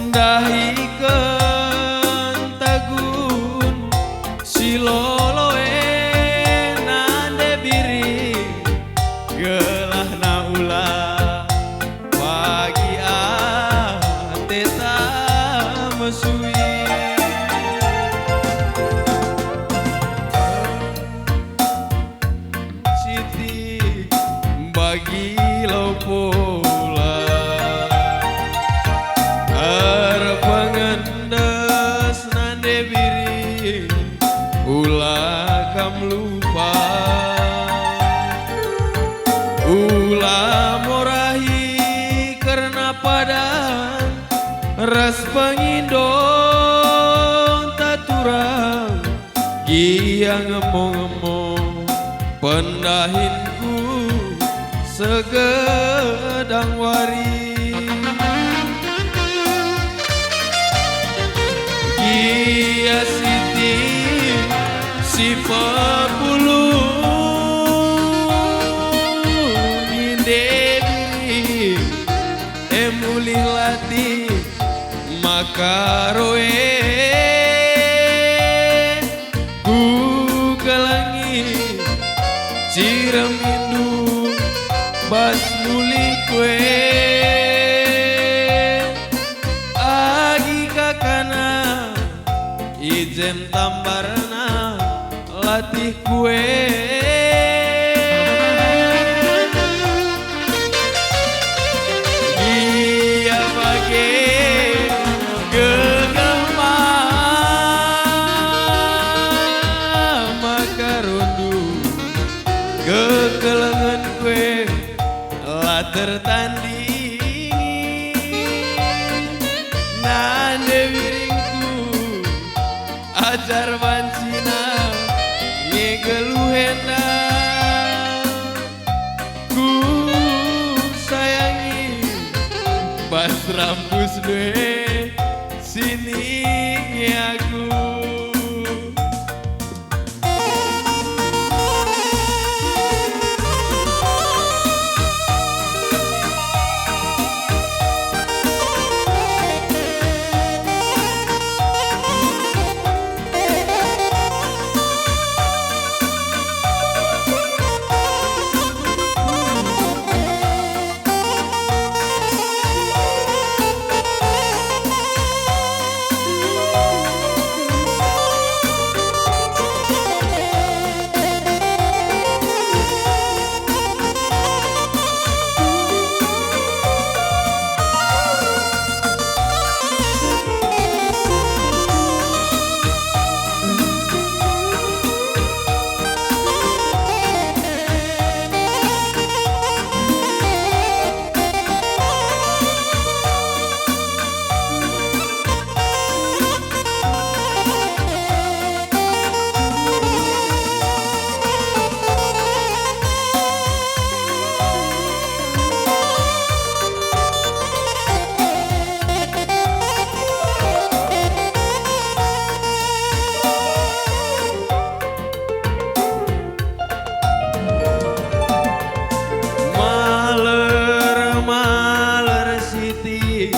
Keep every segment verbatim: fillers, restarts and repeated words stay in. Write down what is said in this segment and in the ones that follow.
Ndahiken tagun si lolo e nande biring, gelahna ula pagi ateta mesui. Siti bagi lau pola, erpengendes nande biring, ula kam lupa. Ula morahi kerna padan ras pengindonta turang. Gia ngemo-ngemo pendahinku segedang wari. Gia siti si pepulung inde biring, e mulih latih maka roe. Kukelengi ciremindu bas mulihku e. Agi kakana i jen tambarna latihku e. Gia bage gegeh maka rondu kekelengenku e la tertandingi. Nande biringku, ajar bancina nge geluh enda. Kusayangi bas rampusndu e, sining nge aku. Maler, maler siti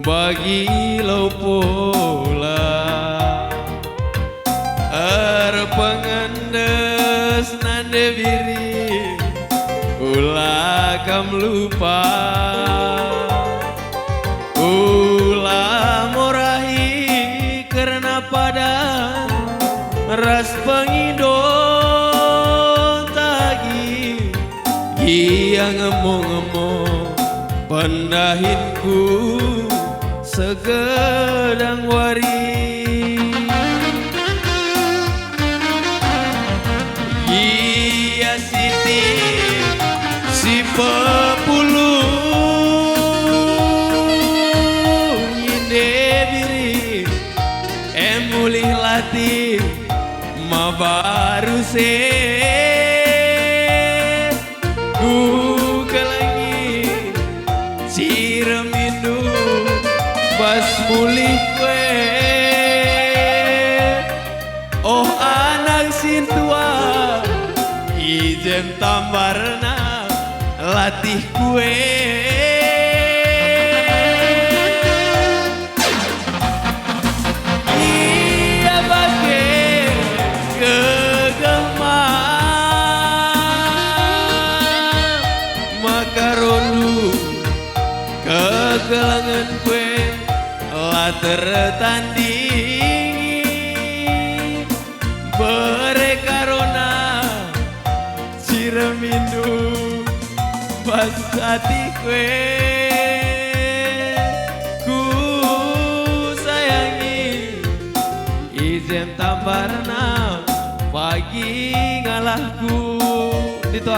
bagi lau pola. Erpengendes nande biring, ula kam lupa. Ula morahi kerna padan ras pengindonta agi, gia ngemo-ngemo pendahinku segedang wari. Gia siti si pepulung inde biring, e mulih latih mabaru se. Kukelengi ciremindu bas mulihku e. Oh anak sintua, i jen tambarna latihku e. Kelengen kue la tertandingi, bere karona si remindu bas ati kue ku sayangi. I jem tambarna pagi ngalahku. Dito.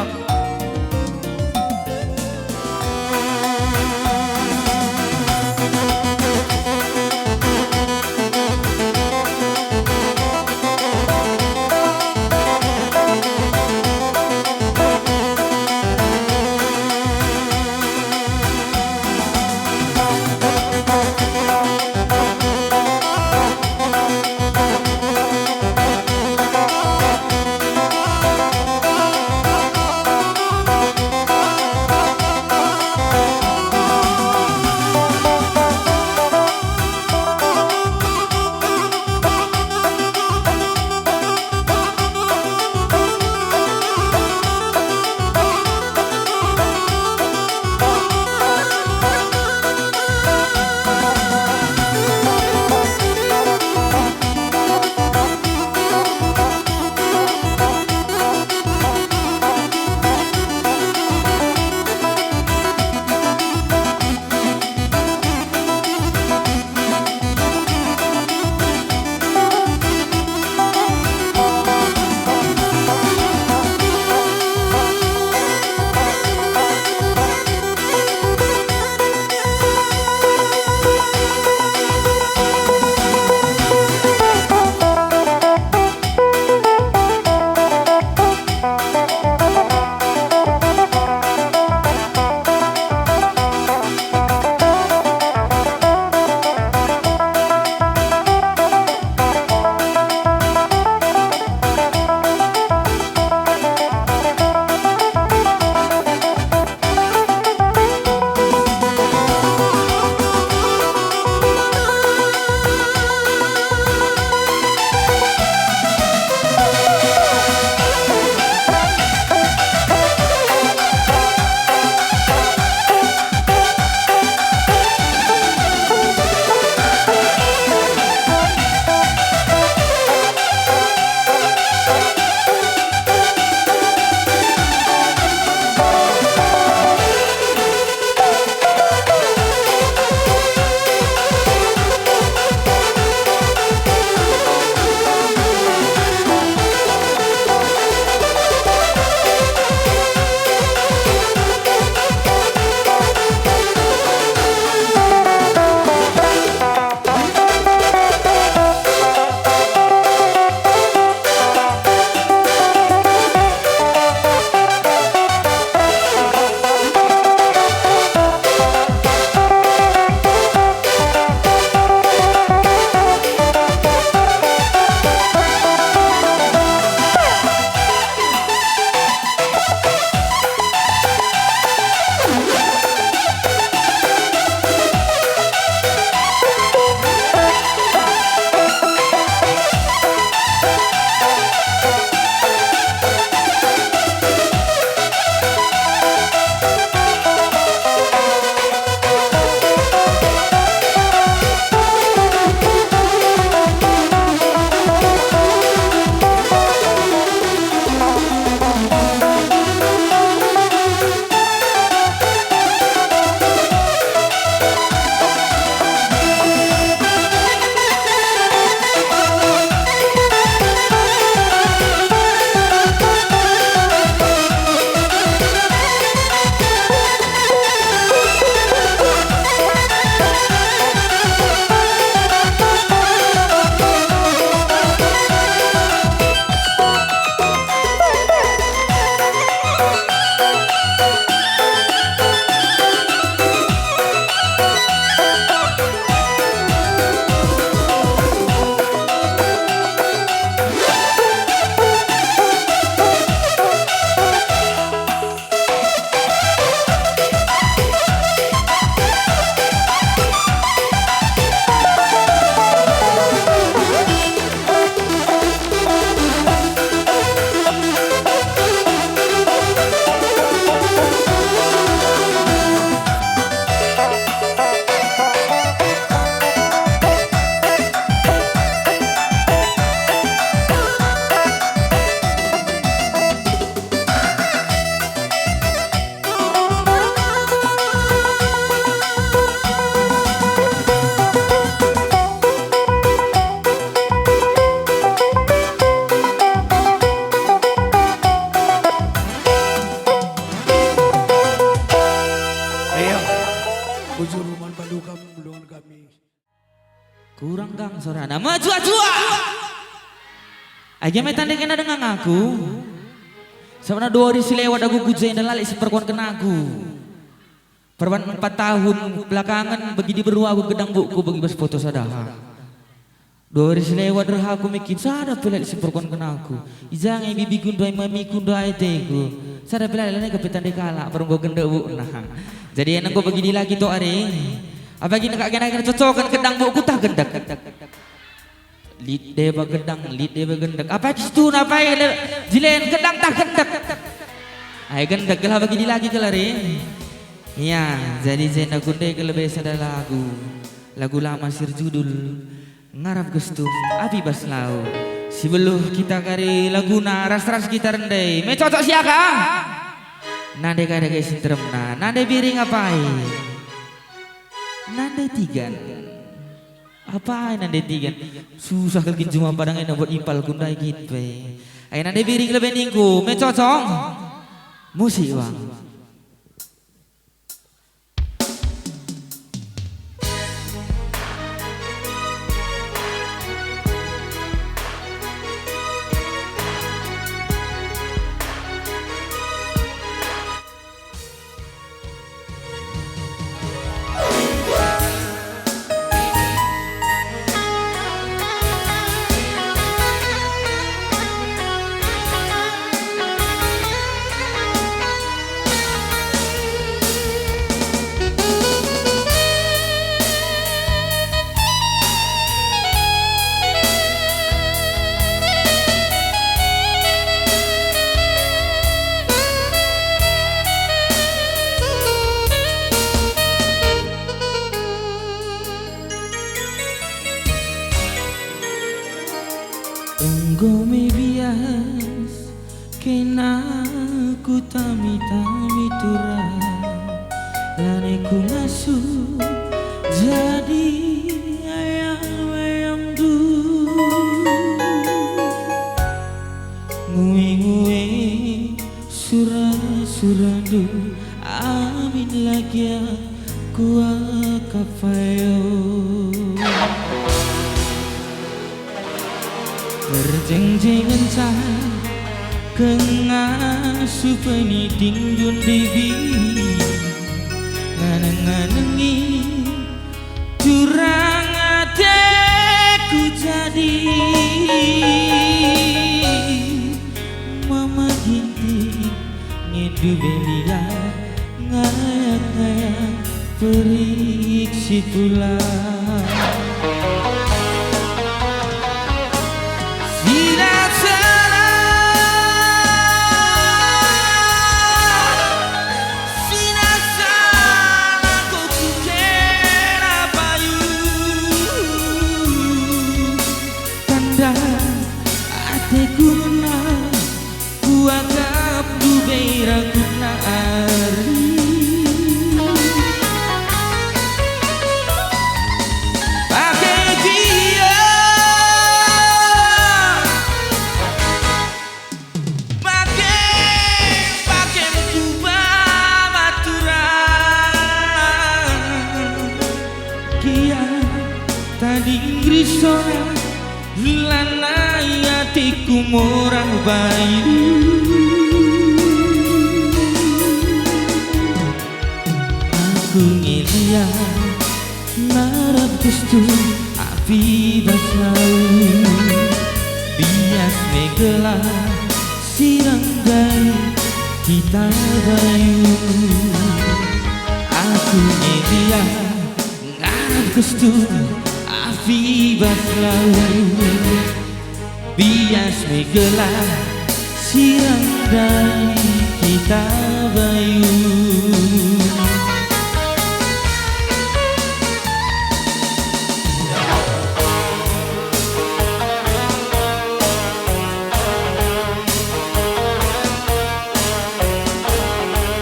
Bujur man balu kam, lungan kami. Kurang gang sorana. Mejuah-juah! Age me tande kena denga ngaku. Sabana dua wari si lewat aku ku jenda lalek si perkuan kena aku. Perban empat tahun belakangen bagi diberu aku gedang bukku bagi bas foto sadaha. Dua wari si lewat reh aku miki sada pe lalek si perkuan kena aku. Ija nge bibiku ndai, mamiku ndai, ateku. Sada pe lalek, lanai ka pe tande kalak, perenggo gendek bukna. Jadi nenggo bagi dilaki to are. Apalagi nengkak kena cocoken gedang bukku tah gendek. Lit deba gedang, lit deba gendek. Apai kistuna, apai le-, jilen gedang tah gendek. Ai gendek gelah bagi dilaki kal are. Iya, jadi jenda kundeke lebe sada lagu. Lagu lama si erjudul Ngarap Gestum Api Bas Lau. Si beluh kita kari laguna ras-ras kita rende. Me cocok siaka? Nande kai dage si nteremna. Nande biring apai? Nande tigan. Apai nande tigan? Susah kal kin juma padang enda buat impal ku ndai kin pe. Ai nande biring lebe ningku, me cocok? Musik, Bang. Enggo me bias kena kutami-tami turang, lanai kungasup jadi ayam-ayamndu. Ngui-ngui sura-surandu, amin la gia kuakap ayo. Perjengjengenca kengasupen idingndu ndibi, nganeng-nganengi turang ateku jadi. Mama Ginting, ngendu Belia, ngayak-ngayak perik si pulang. Sina salah, sina salah, kukena payu. Tanda ateku ngena, kuakap ndube rangkutna ari. Bage gia, bage, bage mekuba maturan. Gia tading risora, lanai ateku morah bayu. Aku nge Lia, ngarap Gestum api bas lau. Bias me gelah si rang ndai kita bayu. Aku nge Lia, ngarap Gestum api bas lau. Bias me gelah si rang ndai kita bayu.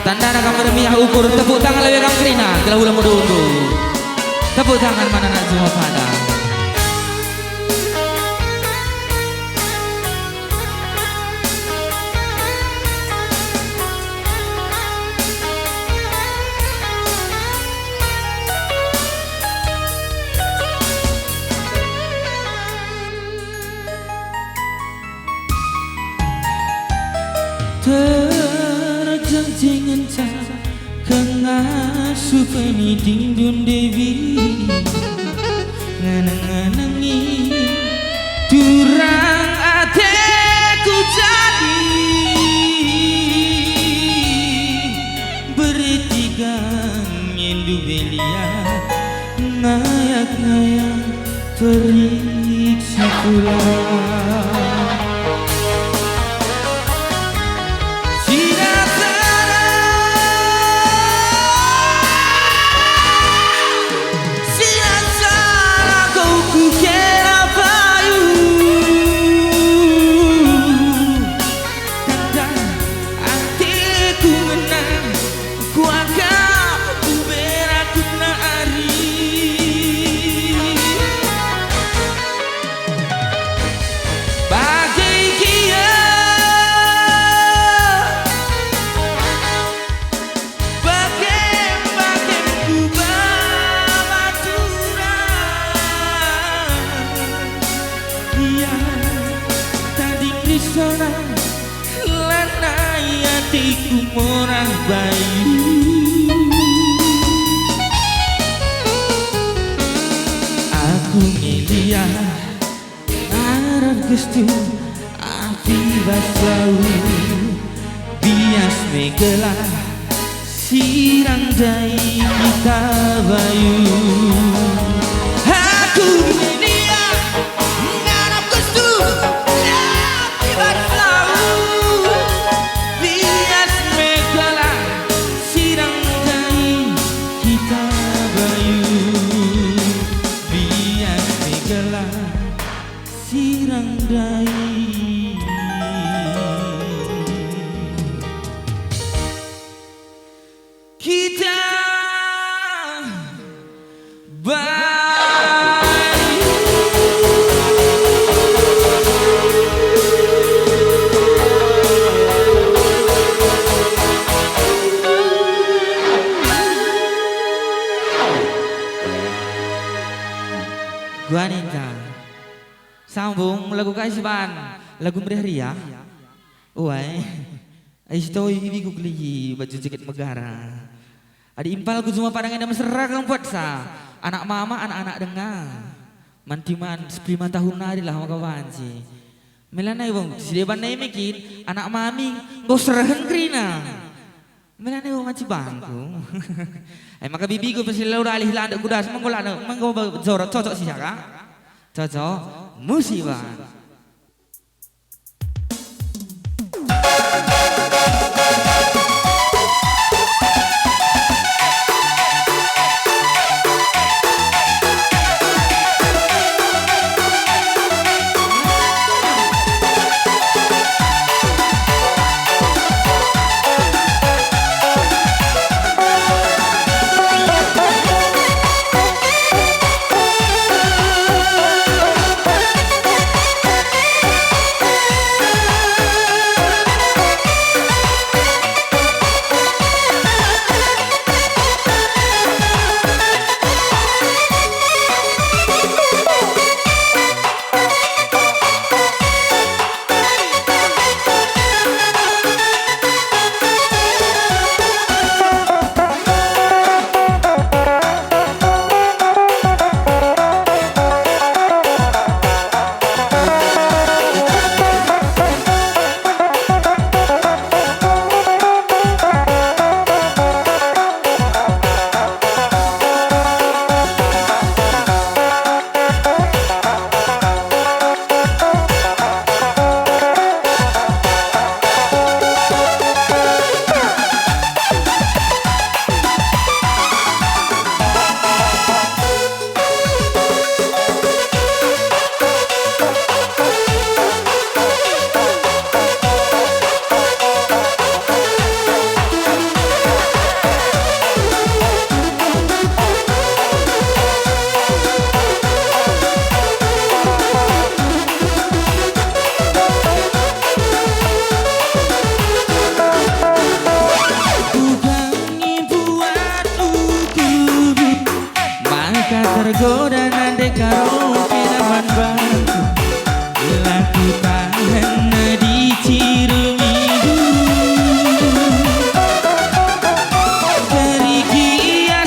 Tandana kam ermiah ukur, tepuk tangan lebe kam kerina, gelah ulang medo-undo. Tepuk tangan man anak juma pada. Penidingdun Dewi, nganeng-nganengi turang ateku jadi bertiga ngendu belia, ngayak-ngayak perik si pulang. Sida salah, sida salah kau kukira payu. Tanda ateku menang. Kuakap kubera kuna ari. Bage gia, bage-bage kuba maturan. Ia tading di sana. Lanai ateku morah bayu. Aku ngelia arah gestu api basau. Bias megelah sirang ndai kita bayu. Aku ngelia ngarap gestu api basau. Bias megelah sirang ndai kita bayu. Bias megelah sirang ndai. Kita bayu. Guaninta. Sambung lagu kai si ban? Lagu meriah-riah. Uai. Ai sitoi bibiku kelinci baju jaket megara. Adi impalku cuma padang enda mesera kal mpetsa. Anak mama, anak-anak denga. Mantiman sepuluh lima tahun nari lah maka banci. Melanai wong, si deban nai mekin, anak mami, enggo serehen kerina. Melanai wong banci bangku. Ai maka bibiku pesi lalu dalih landek kudas, menggo lana, menggo ba-, jorok, cocok si saka. Cocok, musik ban. Uga ngibuat ukurndu, maka tergoda nande karo pe daman bangku. La kutahan nadi cirumindu. Kerigi ia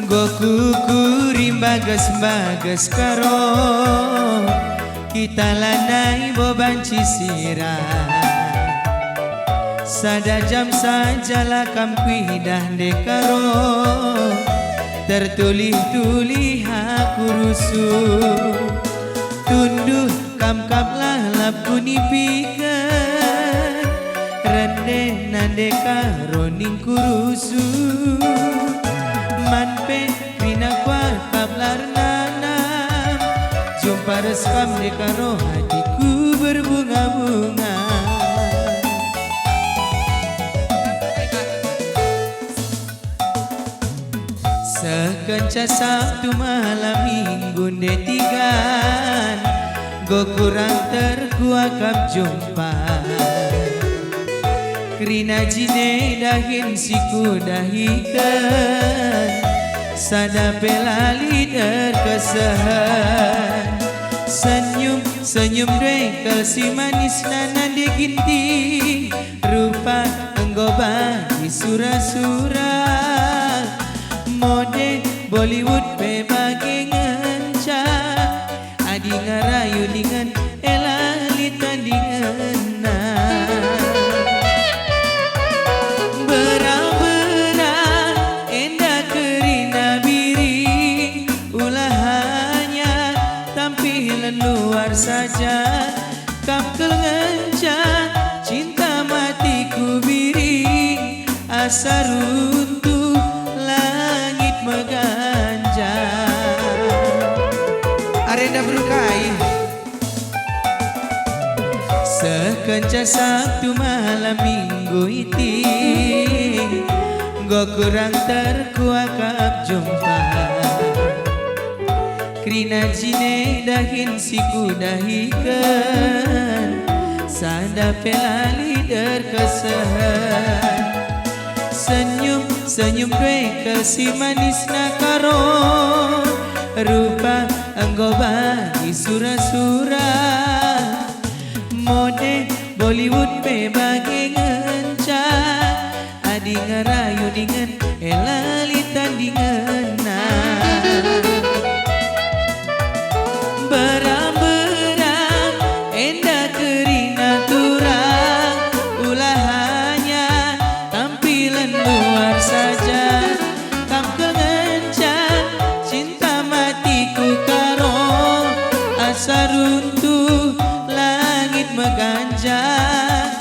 Enggo kukuri mbages-mbages karo, kita lanai bo banci sirang. Sada jam sajalah kam kuidah ndekah ro, tertulih-tulih aku rusuh. Tunduh kam kap lalap kunipiken, rende nande karo ningku rusuh. Man pe kerina kuakap la ernanam, jumpa ras kam ndekah ro hatiku berbunga-bunga. Sekenca Sabtu malam Minggu ndai tigan, enggo kurang terkuakap jumpa. Kerina jine dahin si kudahiken, sada pe la lit erkesehen. Senyum, senyum ndai kal si manis nande ginting, rupa enggo bagi sura-sura. Mode Bollywood pe bage ngenca, adi ngarayu dingen e la lit tandingenna. Bera-bera enda kerina biring, ula hanya tampilen luar saja. Kam kal ngenca cinta matiku biring, asa runtuh langit meganjang. Arenda beru kai. Sekenca Sabtu malam Minggu iting, enggo kurang terkuakap jumpa. Kerina jine dahin si kudahiken, sada pe la lit erkesehen. Senyum, senyum ndai kal si manis na karo, rupa enggo bagi sura-sura. Mode Bollywood pe bage ngenca, adi ngarayu dingen e la lit tandingenna. Bera-bera enda kerina turang, ula hanya tampilen luar saja. Kam kal ngenca cinta matiku karo, asa runtuh langit meganjang.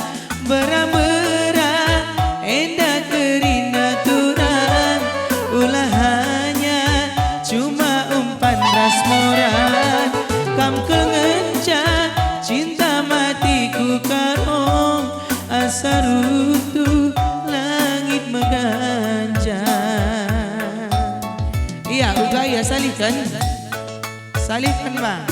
Bera-bera enda kerina turang, ula hanya cuma umpan ras moran. Kam kal ngenca cinta matiku karo, asa runtuh langit meganjang. Ia, uga ia salihken. Salihken, Bang.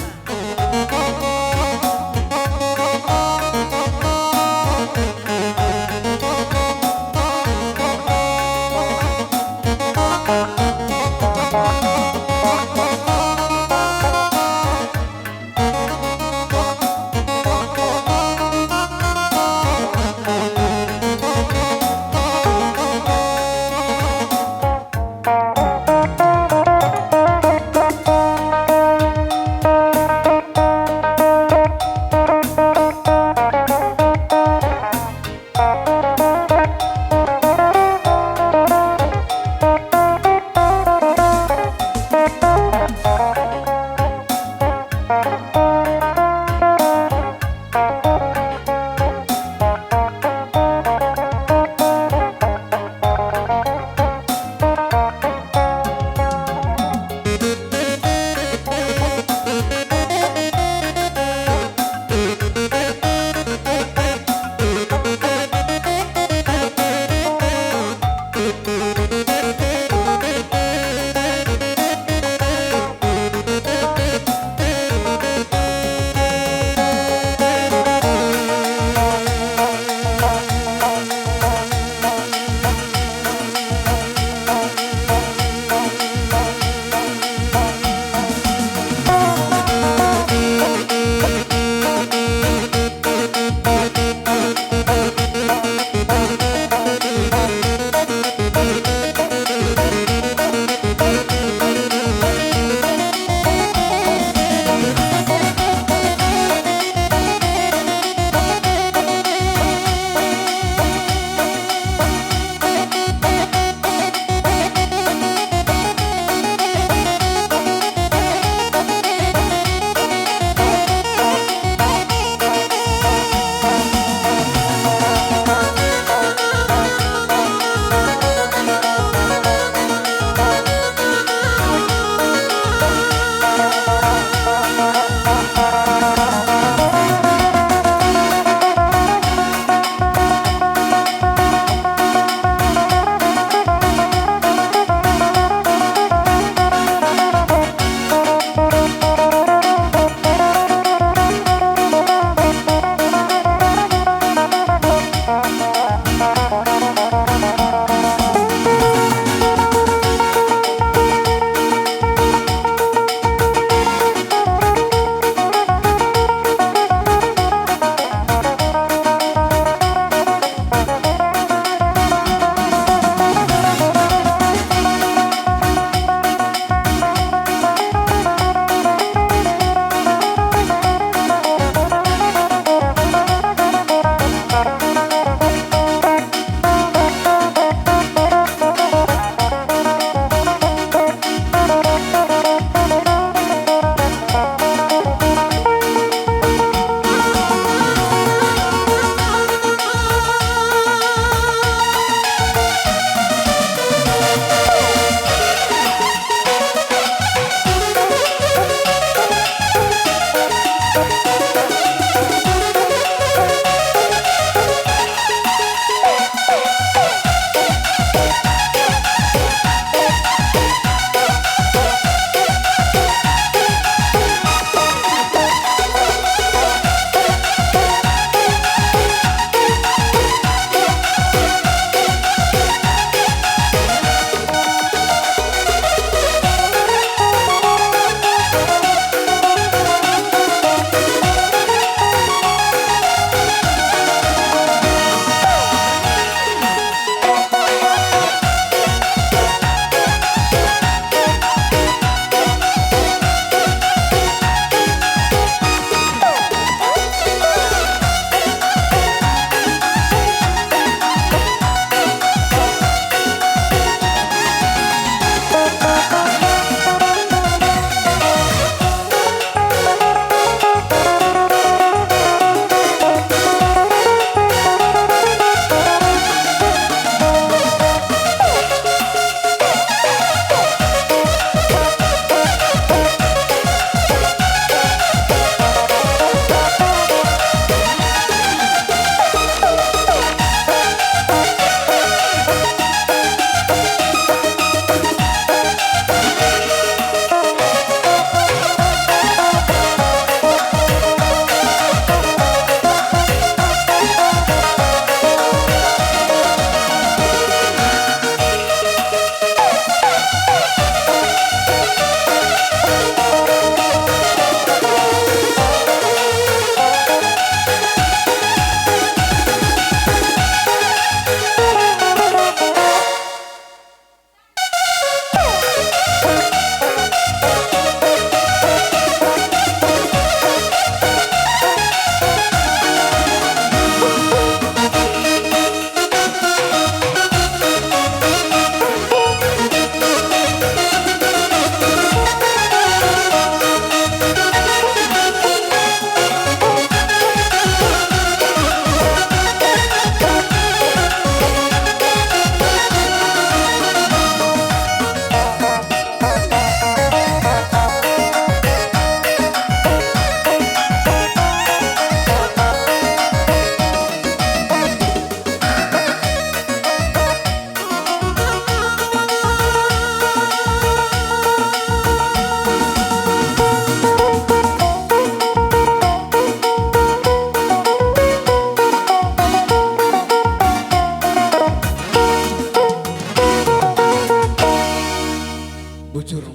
Bujur,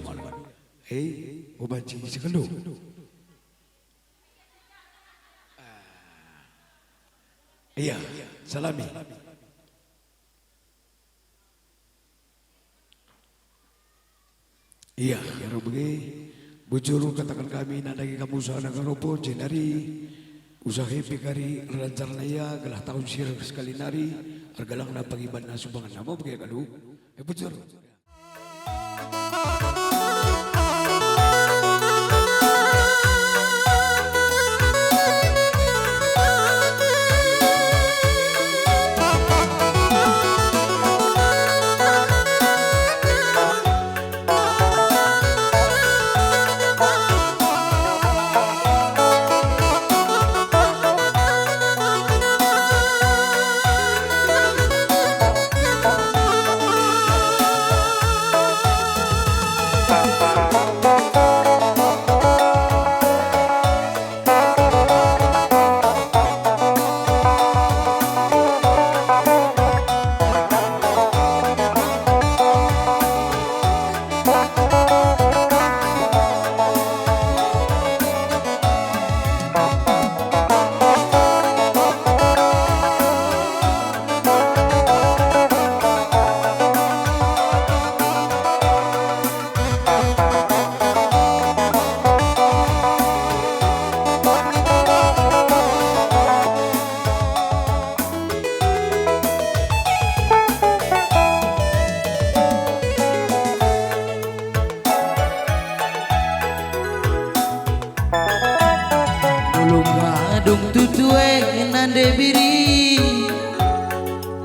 eh, ubanci si kelu. Iya, salami. Iya, ya Rabbi, bujur kataken kami, nandangi kamu sada karopo, jenari usahe pe kari lancarna ia, gelah tahun si reh sekali nari, ergelangna pagi banna sumbangan nama bagi kalu. Eh, bujur. Ulu gadung tutue nande biri,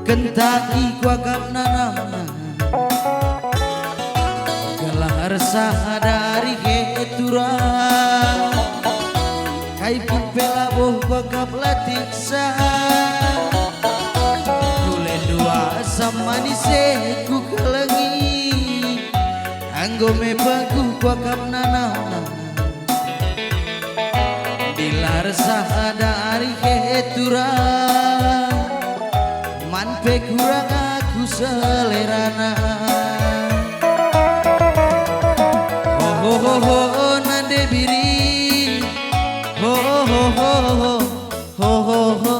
kentaki kuakap nanamna. Gelah ersada ari he turang, kai pun pe labo kuakap latiksa. Tulen dua asam manis e kukelengi, enggo me paguh kuakap nanamna. Dilar sada ari he turang, man pe kurang aku selerana. Ho, ho, ho, ho, nande biri. Ho, ho, ho, ho, ho, ho, ho, ho.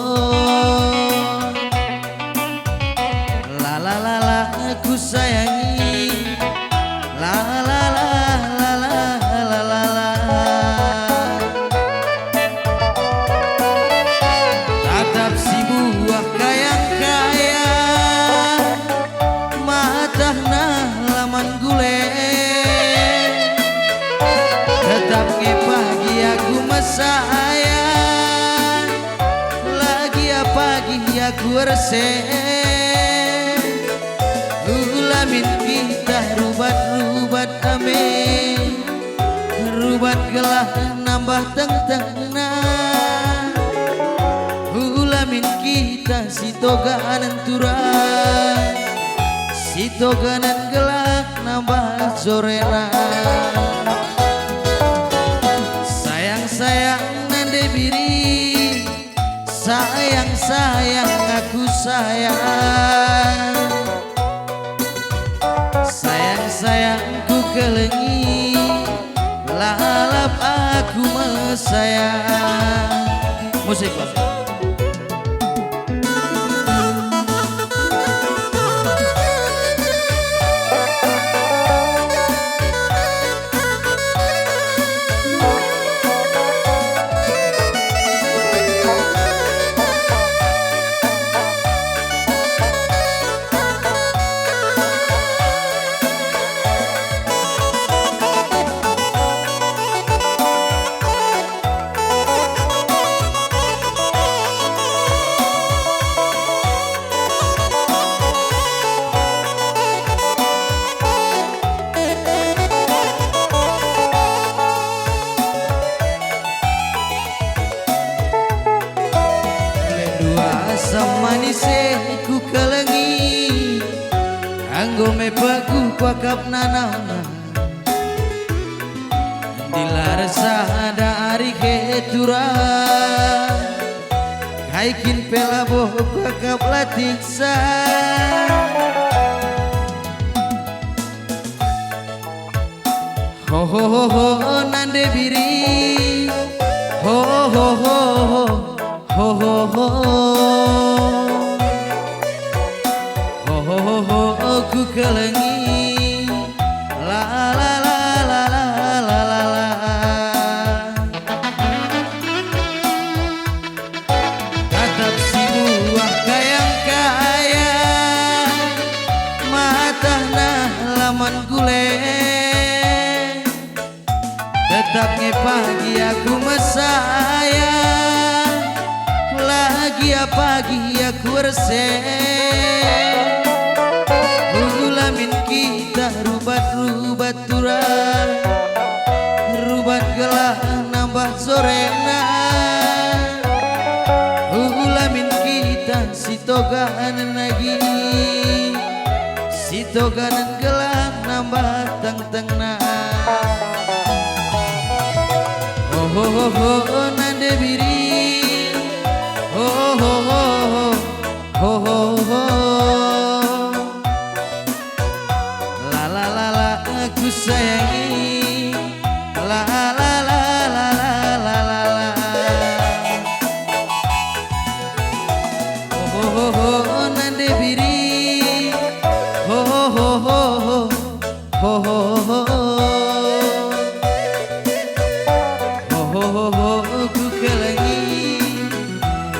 La, la, la, la, ku sayangi. La, la, la, la, la, la, la, la. Tatap si buah kayang-kayang, matahna la man gule. Tetap nge pagi aku mesayang. Lagi apagi aku erse, ulamin kita rubat-rubat ame, rubat gelah nambah tengtengna. Ulamin kita sitoganen turang, sitoganen gelah nambah jorena. Sayang-sayang nande biri, sayang-sayang aku sayang. Sayang-sayang ku kelengi, lalap aku mesayang. Musik, Bang. Dua asam manis e ku kelengi, enggo me paguh kuakap nanamna. Dilar sada ari he turang, kai kin pe labo kuakap latiksa. Ho, ho, ho, ho, nande biri. Ho, ho, ho, ho, ho, ho, ho, ho. Ho, ho, ho, ho, ho, ku kelengi. La, la, la, la, la, la, la, la. Tatap si buah kayang-kayang, matahna laman gule. Tetap nge pagi aku mesayang, la gia pagi aku ersen. Ulamin kita rubat-rubat turang, rubat gelah nambah jorena. Ulamin kita sitoganen agi, sitoganen gelah nambah tengtengna. Ho, ho, ho, ho, nande biri. Ho, ho, ho, ho, ho, ho, ho. La, la, la, la, aku sayangi. La, la, la, la, la, la, la, la. Ho, ho, ho, ho, nande biri. Ho, ho, ho, ho, ho. Ho, ho, ho, ho. Ho, ho, ho, ho, ku kelengi.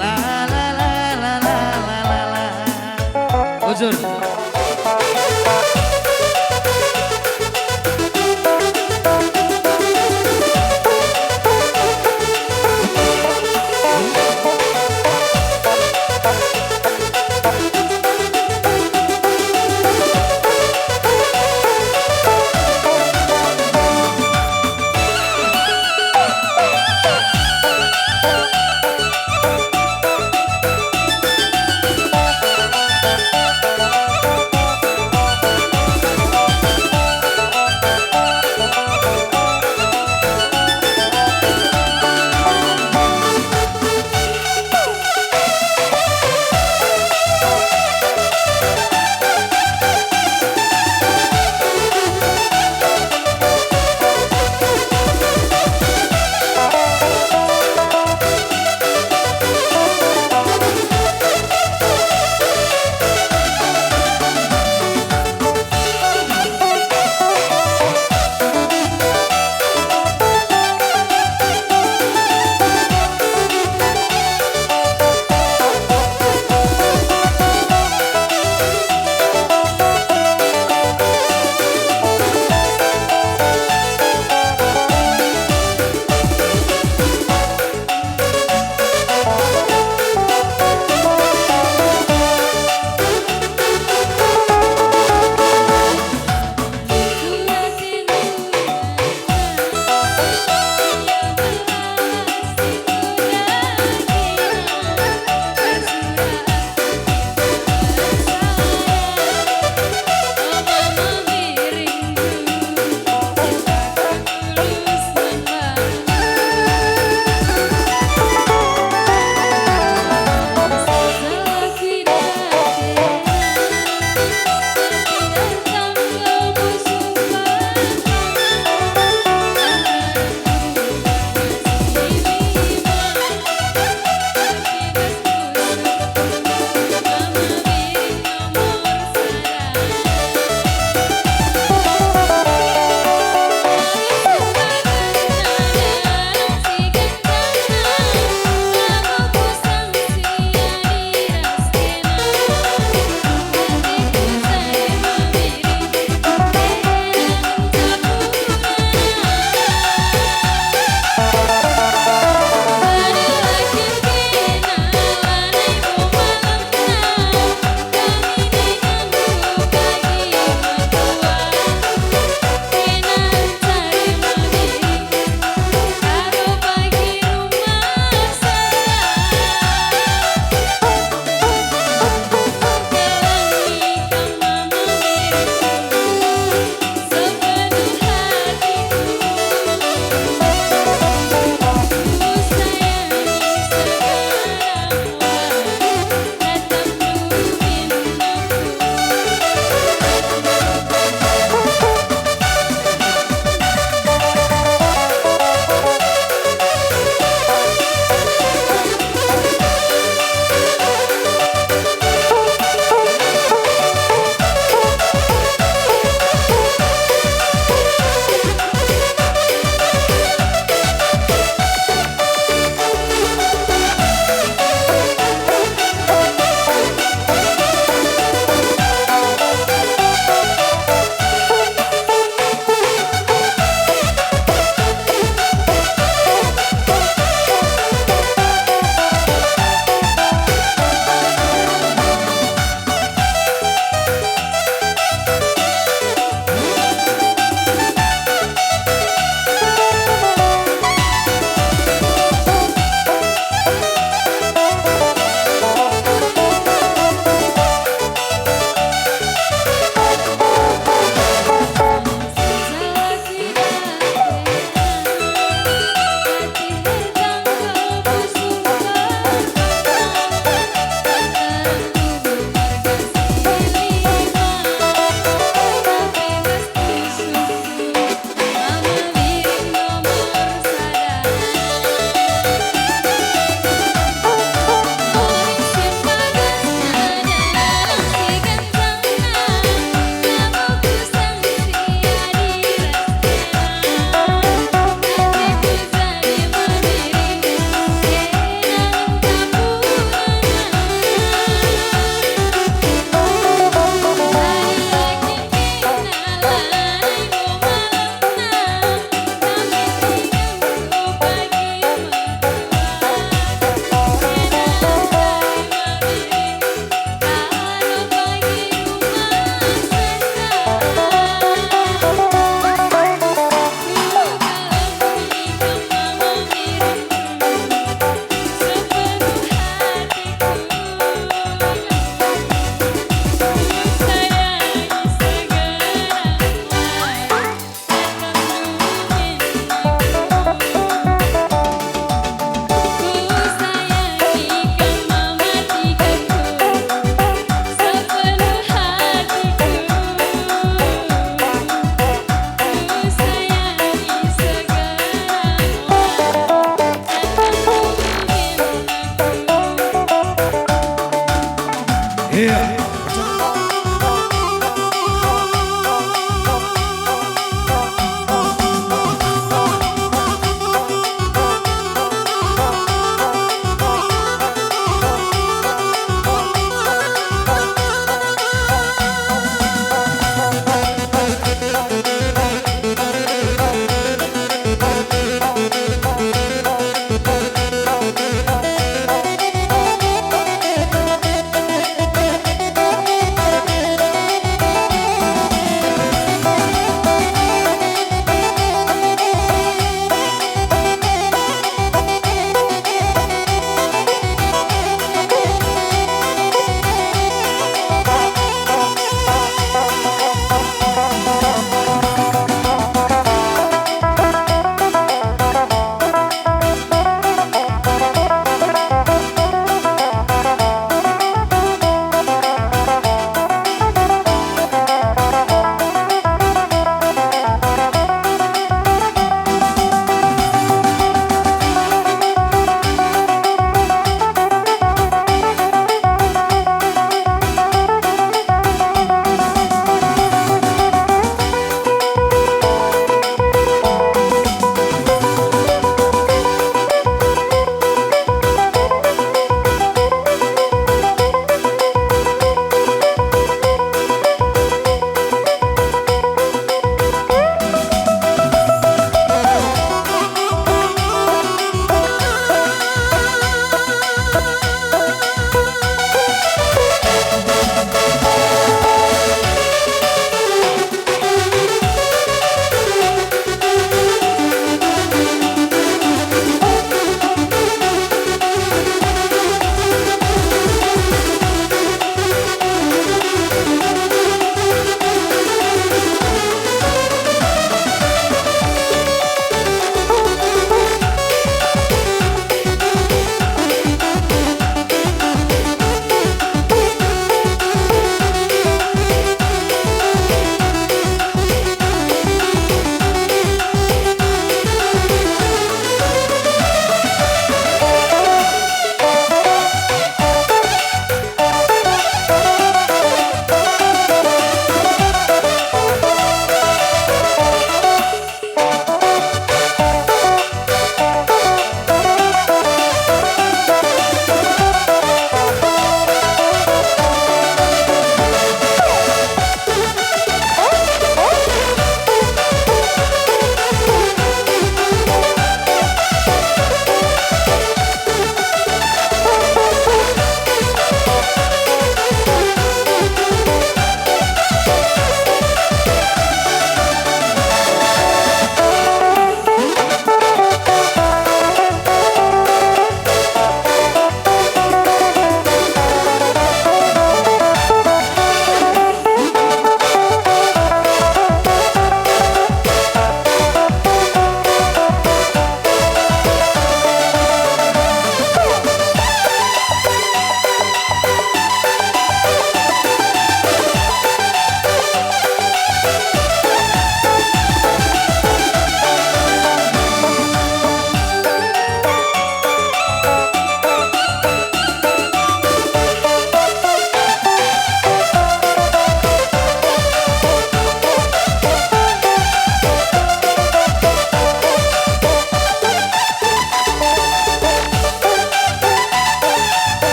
La, la, la, la, la, la, la, la. Bujur.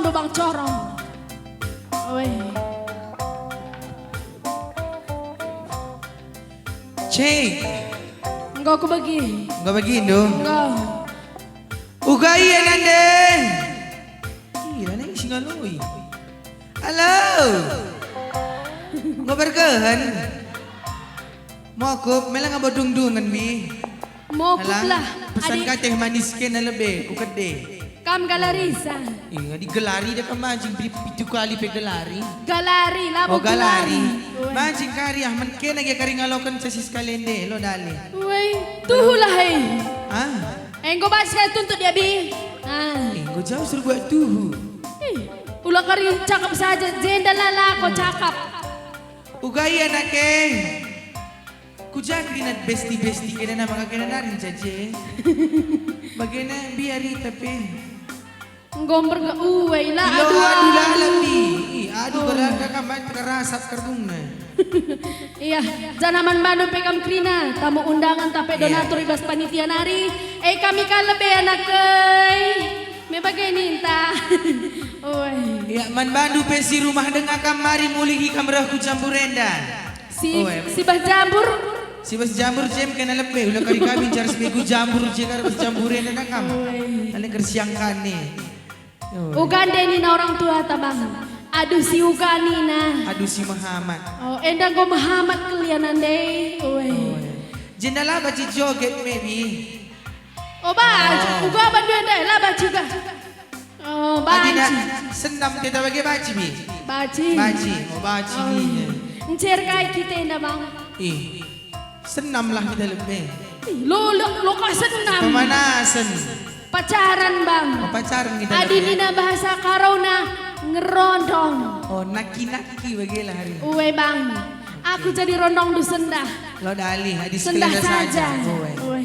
Lubang corong. Weh. Cek. Enggo kubegi. Enggo begindu? Enggo. Uga ia nande? Ih, lanai si ngaloi. Halo. Enggo bergehen. Mokup, mela ngabo dungdungen, bi. Mokup lah, pesan adi- Kateh manis kena lebe, ku kede. Kam galarisa. Ih, adi gelari deka mancing, pi-, pitu kali pe gelari. Galari, labo Oh, galari. Gelari. Weh. Mancing kari, ah, men kena ge kari ngaloken casis kalende, lo dale. Weh, tuhulah, eh. Ah. Eh, enggo bas kai tuntut dia, bi. Ah. Eh, enggo jauh suruh buat tuhu. Ih, ula kari cakap saja, jenda lala ko cakap. Uga ia nake. Ku ja kerina besti-besti kena nama kena nari jaje. Bagena biari tapi. Enggo merga uwe la Ilo adu adu adu. Lalap ni. Ih, adu Oh. Berada kamat kerasap kerdungna. Iya, janaman bandu pe kam kerina, tamu undangan tape Iya. Donatur i bas panitia nari. Eh, kami ka lebe anak ei. Me bage ninta. Uwe. Iya, man bandu pe si rumah denga kam mari mulihi kam reh ku jambur enda. Si, Oh, em. Si bas jambur? Si bas jambur jem kena lebe, ula kari kami jar si begu jambur je kar bas jambur enda nang kam. Oh, em. Ane kersiang kane. Oh. Uga nde nina orang tua ta bang. Aduh si uga nina. Aduh si mehamat. Oh, enda enggo mehamat kelianan deh. Oh, em. Oh, em. Jenda la baci joget maybe. Oh, baci. Oh. Uga bandu enda la baci uga. Oh, Adi nak banci. Senam kita bagi baci, bi? Baci. Baci. Oh, baci Oh. Ni. Encer kai kita enda, Bang? Ih, senam lah kita lebe. Ih, lo, lo, lo ka senam. Pemanasan. Pacaran, Bang. Oh, pacaran kita Adi lebe. Nina bahasa Karona ngerondong. Oh, naki-naki bagilah hari. Uwe, Bang. Aku jadi rondong du sendah. Lo dalih, adi sendah saja. Uwe. Uwe.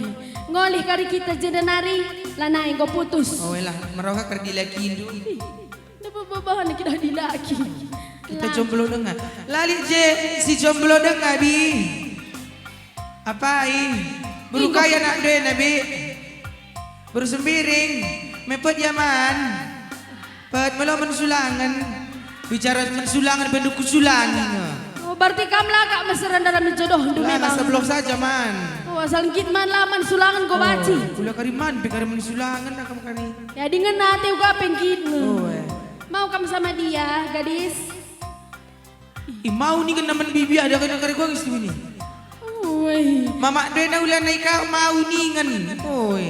Ngolih kari kita jenda nari, lanai enggo putus. Oh, elah, meroka ker dilaki indu. Ih, napa babahan kita dilaki? Kita Lah. Jomblo denga. Lali je si jomblo denga, bi. Apai? Beru Ih, kai anak dena, bi? Beru Sembiring. Mepet ya man. Pet melo mensulangen. Bicara mensulangen bendu kusulangi nge. Oh, berarti kam la kak meseren dalam jodohndu Lah, memang. Sebelah saja man. Oh, asal nggit man la mensulangen go Oh, baci. Kula kari man pe kari mensulangen akam kari. Ya, dingen ate uga pe nggit nge. Oh, eh. Mau kam sama dia, gadis? Ih, mau ningen namen bibi ada kena kari kuang istri ni. Ui. Mamak dena ulana ika mau ningen. Oi.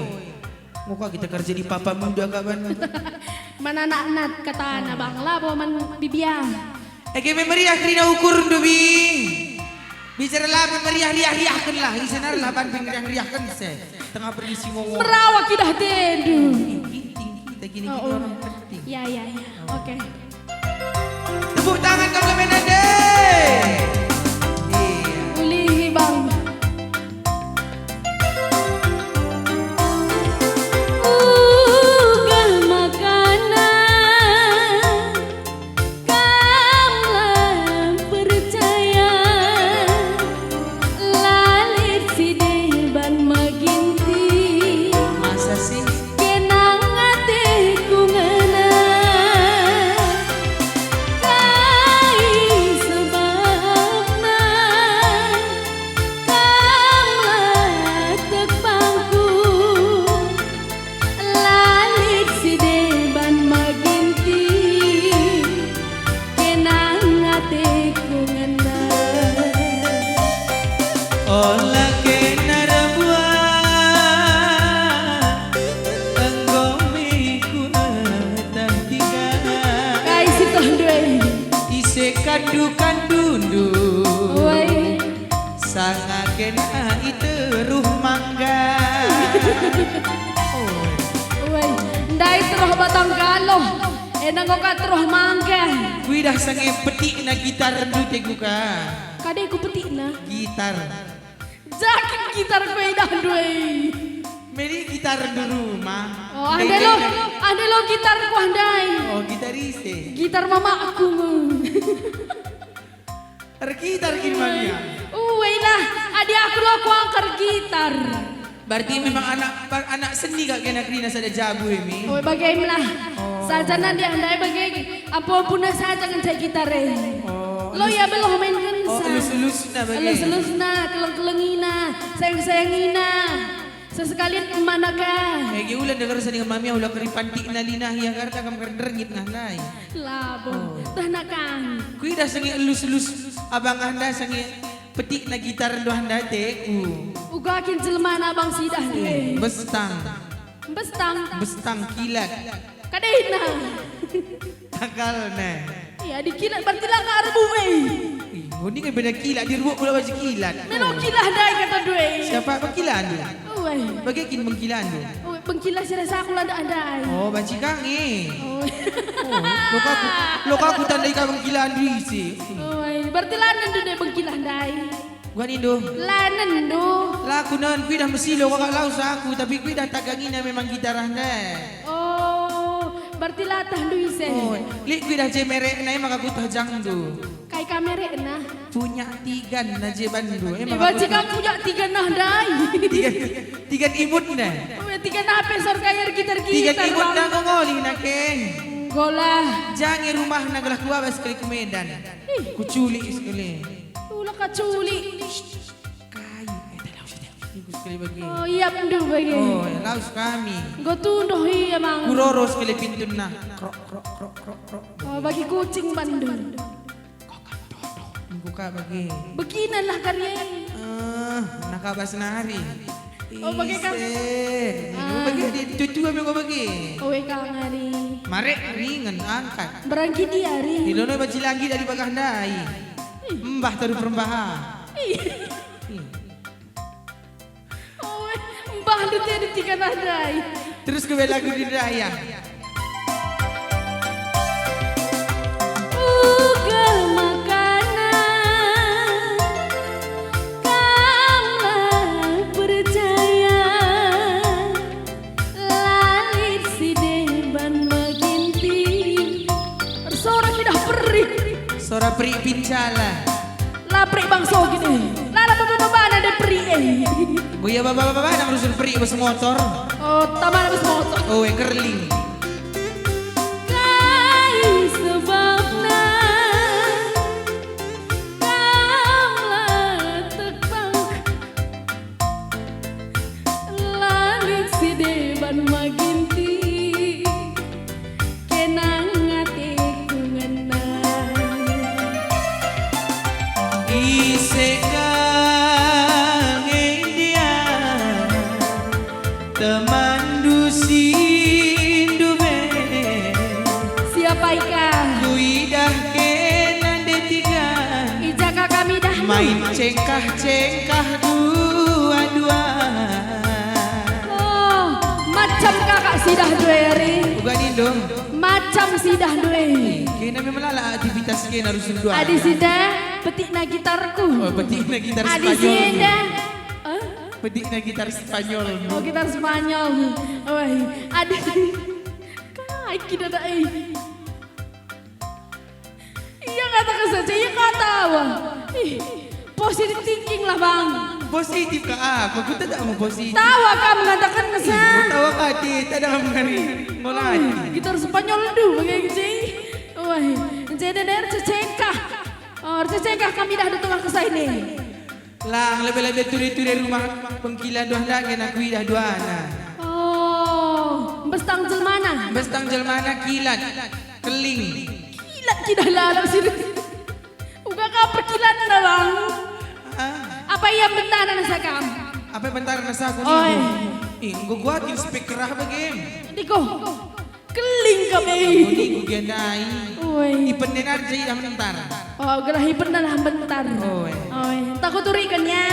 Muka kita kerja di papa muda kaban. Mana anak-anak katana bang labo man bibia. Ege me meriah kerina ukur ndubi. Bicara la me meriah riah-riahken lah. Isen arah laban ping riah-riahken se. Tengah pergi si ngongo. Merawak idah tendu. Ih, penting kita gini Oh, kita oh. Orang penting. Ya, ya, ya. Oke. Tepuk tangan kau kemenangan. Iya. Ulihi, Bang. Uga makana kam la percaya. La lit si deban maginti. Masa sih? Kenang ateku ngena. Kai sebabna? Kam la tek bangku. La lit si deban maginti. Kenang ateku ngena. Ola kena erbuah, enggo me kueteh tiga. Kai si tohndu e? Ise kandu-kandundu. Woi. Sanga kena iteruh mangga. Woi, ndai teruh batang galoh. Enda enggo ka teruh mangga. Kuidah sange petikna gitar ndute kuka. Kade ku petikna? Gitar. Jakin gitar ku idah ndue. Meri gitar ndu rumah. Oh, ande lo, ande lo gitar ku ndai. Oh, gitar ise? Gitar mamakku. Ergitar kin mania? Uwe lah, adi aku lo kuangker gitar. Berarti memang anak, anak seni kak kena kerina sada jabu emi. Oh, bage me lah. Oh. Saja nanti andai bage, ampun-ampun saja ngenca gitar e. Oh, lo ya beloh main kensa. Oh, elus-elusna bage. Elus-elusna, keleng-kelengina, sayang-sayangina. Sesekalian emana ka. Egi ula dengar sani mami ula keripan tik nalina ia karta kam keren rengit nah nai. Labo. Oh. Tah nak kan. Kuidah sengi elus-elus abang anda sengi petik na gitar doh anda teku. Uga kin jelmana abang sidah nge. Bestang. Bestang. Bestang kilat. Kadena. Takalna. Iya, dikilat berarti la ka erbu e. Ih, mending beda kilat, direbuk pula baju kilat. Melo kilah ndai kata due. Siapa bengkilandu? Uai. Bage kin bengkilandu? Uai, bengkilah si rasa aku la ndai. Oh, banci ka nge. Uai. Oh, lo ka ku, lo ka ku tandai ka bengkilandu ise. Uai, berarti la nendu ndai bengkilah ndai. Uga nindu. La nendu. La kunen kuidah mesilo kak lawes aku, tapi kuidah tagangina memang gitar ndai. Oh, berarti la tahndu ise. Oh, lit kuidah je merekna e maka kutah jangndu. Kai ka merekna? Punya tigan na je bandu. E maka kutah. Ibaci kam punya tigan nah ndai. Tigan, tigan imut ndai. Oh, tigan ape sor kaya gitar-gitar. Tigan imut ndai ngolih nake. Golah. Jange rumahna gelah kuabas sekali ku Medan. Ih. Kuculik sekali. Ula ka culik. Kai, eh, tak lawes, tak lawes. Iku sekali bagi. Oh, iya, bandu bagi. Oh, ya, lawes kami. Enggo tunduh ia, Mang. Kuroro sekali pintunna. Krok, krok, krok, krok, krok. Oh, bagi kucing bandu. Enggo ka bagi. Beginalah kari e. Eh, naka bas nari. Oh, bagi ka. Ise. Ah. Enggo bagi di tutu ame enggo bagi. Oh, we ka ngari. Marek ringen angkat. Berangki dia, ri. Di lono baci lagi dari bagah ndai. Ih. Mbah taru perembahan. Ih. Ih. Oh, mbah ndete di tiga nadai. Terus ke lagu di daya. Uga makana kam la percaya. Lalit si deban maginti. Ersora kidah perik. Sora perik pincala. La perik bangso gini. Lala baba-babana de perik e. Buya baba-babana rusun perik bas motor. Oh, tamana bas motor. Oh, e kerling. Kai sebabna kam la tekpang? Langit si deban maginti, kenang ateku ngena. Ise ka nge dia temanndu si ndube? Siapa ika? Kuidah kena ndetiga. Ija ka kami dah. Main cengkah-cengkah dua-dua. Oh, macam kakak sidah due ari. Uga nindu. Macam sidah due. Kena memang lala aktivitas kena rusun dua. Adi sidah, petikna gitarku. Oh, petikna gitar Spanyol. Adi sidah. Eh? Petikna gitar Spanyol. Oh, gitar Spanyol. Oi, adi. Kai kita dah, eh. Ia kataken saja, ia katawa. Ih, positive thinking lah, Bang. Positif ka aku, aku tidak mau positif. Tawa kam mengatakan sa. Ih, tawa kati, tidak mau ngari. Mulai. Oh, gitar Spanyol du, bagi kecil. Wah, jadi der cecengkah. Oh, cecengkah kami dah datang ke sini. Lang lebe-lebe ture-ture rumah pengkilan doh ndai nge aku idah duana. Oh, mbestang jelmana. Mbestang jelmana kilat, keling. Kilat kidah lalap sini. Uga ka perkilatna, Bang. Ah. Apa ia bentana nasa kam? Apa bentana nasa aku? Oi. Ih, enggo kuakin speaker ah bage. Diko. Keling kami. Aku niku gendai. Oi. Ipen nena aja idah mentar. Oh, gelah ipen dah mentar. Oi. Oi, tak kuturikan ya.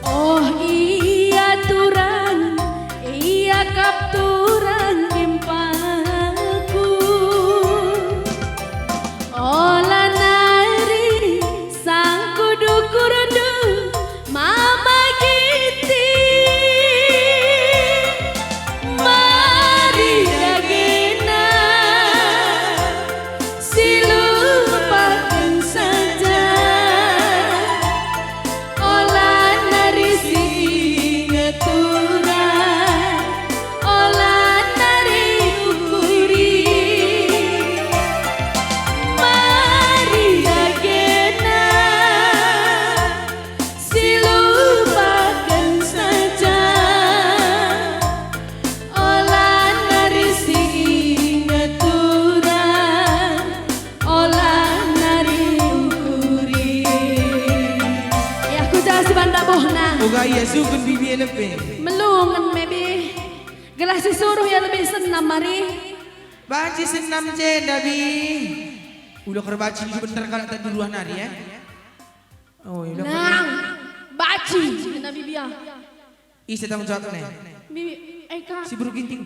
Oh, ia turang, ia kap turang impalku. Ola nari sangku dukurndu mama Ginting. Mari dagena si lupaken Lebih. Melungen me, Bi. Gelah si suruh ia lebih senam, mari. Banci senam je, Bi. Ula kerbaci bentar kalak tak duruah nari, ya. Oh, iya. Nang, baci, kena Bibia. Ise tanggung jawab ne? Bibi, eh, Kak. Si Buru Ginting.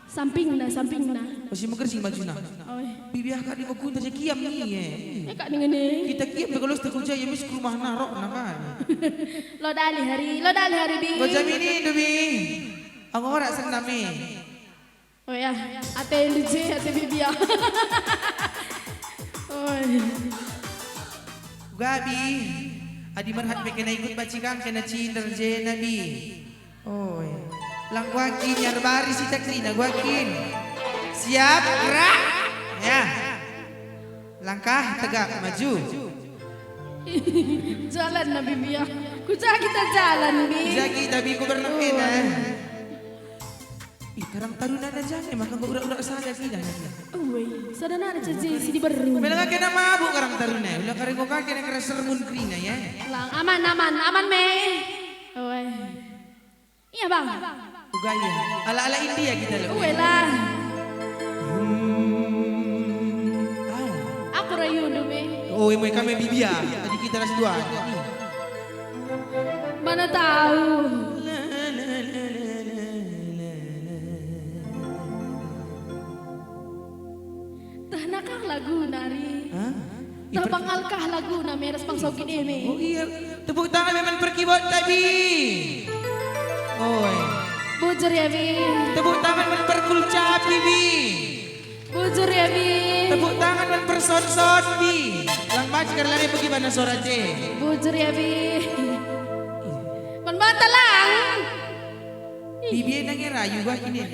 Sampingna, sampingna. Oh, si meger si majuna. Oh, iya. Bibia, Kak, di mekunta je kiam ni, eh. Eh, Kak, ningen, eh. Kita kiam pe kalau setuju ya, mis ke rumah narok, nah, kan. Lo dali hari, lo dali hari, Bi. Kau jam ini, Dubi. Aku ora senam, eh. Oh ya, ate N D J, ate Bibia. Oi. Gabi, adi merhat pe kena ikut baci kang kena cinder je nabi. Oi. Lang guakin, nyar bari si tak kerina guakin. Siap, gerak. Ya. Langkah tegak, maju. Jalan nabi Bibia. Kuja kita jalan, Bi. Jagi tapi ku bernafina. Ih, Karang Taruna na jane maka enggo urak-urak sada kina na dia. Uwe, sada nana caje si diberu. Mela kena mabuk Karang Taruna, ula kare enggo kake na kena sermun kerina, ya. Lang, aman, aman, aman me. Uwe. Iya, Bang. Uga iya. Ala-ala India kita lo. Uwe lah. Hmm. Ah. Aku rayu me. Oh, emoi kami Bibia. Tadi kita ras dua. Mana tahu. Tehna kah lagu nari? Hah? Ih, per- Terbangalkah lagu nami ras bangsa Ogit e me? Oh iya, tepuk tangan memang perkibot tadi. Oi. Bujur ya, Bi. Tepuk tangan memang perkulcapi, Bi. Bujur ya, Bi. Tepuk tangan memang personson, Bi. Lang baci karena bagaimana suara je. Bujur ya, Bi. Man banta lang. Bibie nange rayu bah ini.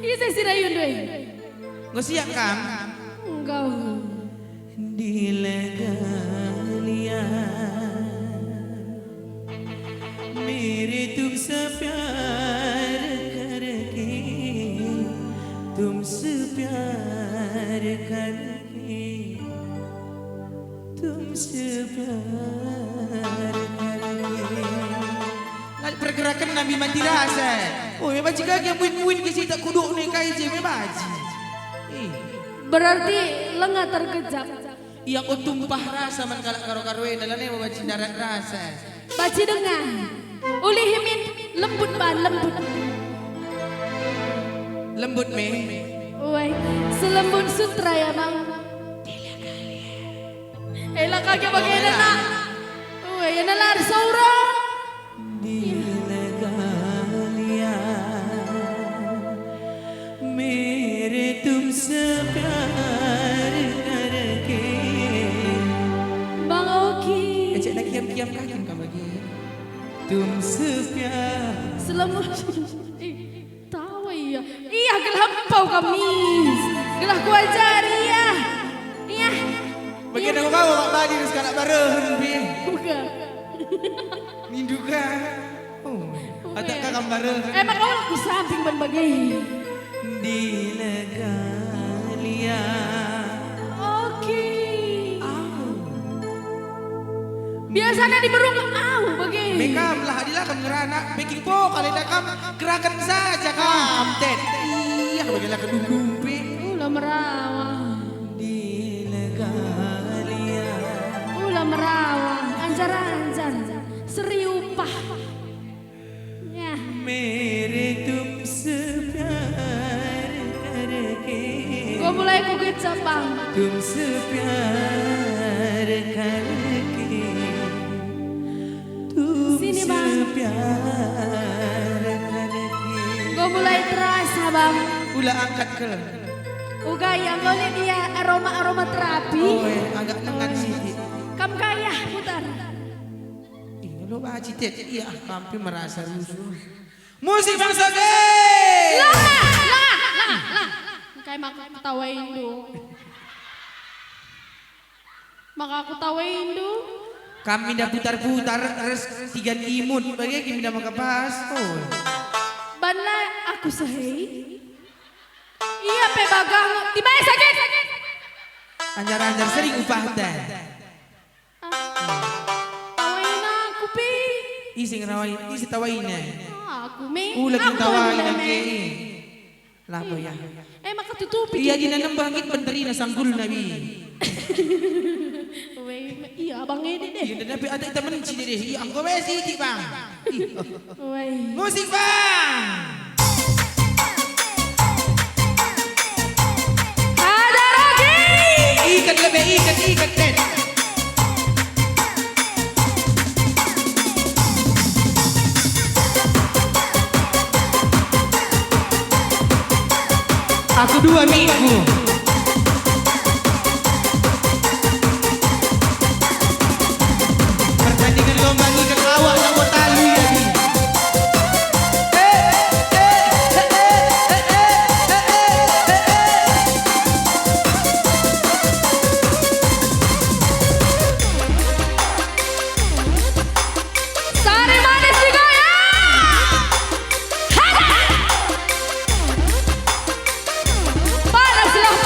Ise si rayu ndoi? Enggo siap kam? Enggo. Di lagalia, mere tum sepiar karke, tum sepiar karke. Tum sepiar karke. Lat pergerakan nami mati rasa. Oh, me baci kaki muin-muin ke si tak kuduk ne kai je me baci. Ih. Berarti lenga terkejap. Ia ku tumpah rasa man kalak karo-karo enda, lanai me baci ndarat rasa. Baci denga. Ulih min lembut ban lembut. Lembut me. Uai, selembut sutra ya, Bang. Ela kage bage nak. Uai, ena lari saura. Di lagalia, mere tum sepiar karke. Bang Oki. Ecek nak kiam-kiam kakin kam lagi. Tum sepiar. Selamat. Ih, tawa ia. Ia gelah empau kami. Gelah kuajari ia. Ia. Bagi ia. Nang bawa Pak Badi terus kalak barehen, Bi. Buka. Ninduka. Oh. Buka. Atak ia. Kakam barehen. Emang kau ku samping ban bagi. Di lagalia. Oke. Au. Biasana diberung au bage. Me kam lah, adilah kam ngerana, beking po kali dah kam, gerakan saja kam, Tet. Iya, bagalah kedundung pe. Ula merawa. Di lagalia. Ula merawa, anjar-anjar, seri upah. Ya. Mere tum sepiar karke. Enggo mulai kugejap, Bang. Tum sepiar karke. Tum sini, Bang. Sepiar karke. Enggo mulai terasa, Bang. Ula angkat ke. Uga ya, enggo lit ia aroma-aroma terapi. Oh, eh, agak nengan sitik. Kam gayah putar. Ih, lo baci, Tet. Iya, ah, kampi merasa rusuh. Musik bangsa gay. Lah, lah, lah, lah. Engkai maka ketawaindu? Maka ketawaindu? Kami dah putar-putar, res tiga imut, bagi kami dah maka pas. Oh. Banla aku sehei. Ia pe bagah, tiba sakit. Anjar-anjar sering upah teh. Ah. Awen aku pe. Ise ngerawai, ise tawaina? Aku me. Ula aku tawai ula nangke me. Labo ya. Eh, maka tutupi. Iya, dina nembah nggit benterina sanggul nabi. Weh, iya, abang ede deh. Iya, tapi ada temen si dede. Iya, engko weh sitik, Bang. Ih. Weh. Musik, Bang. Ada lagi. Ikat lebe, ikat, ikat, ikat. Aku dua minggu. Pertandingan lomba ngikat awak labo tali ya, Bi. Sari manis digoyang. Hada. Panaslah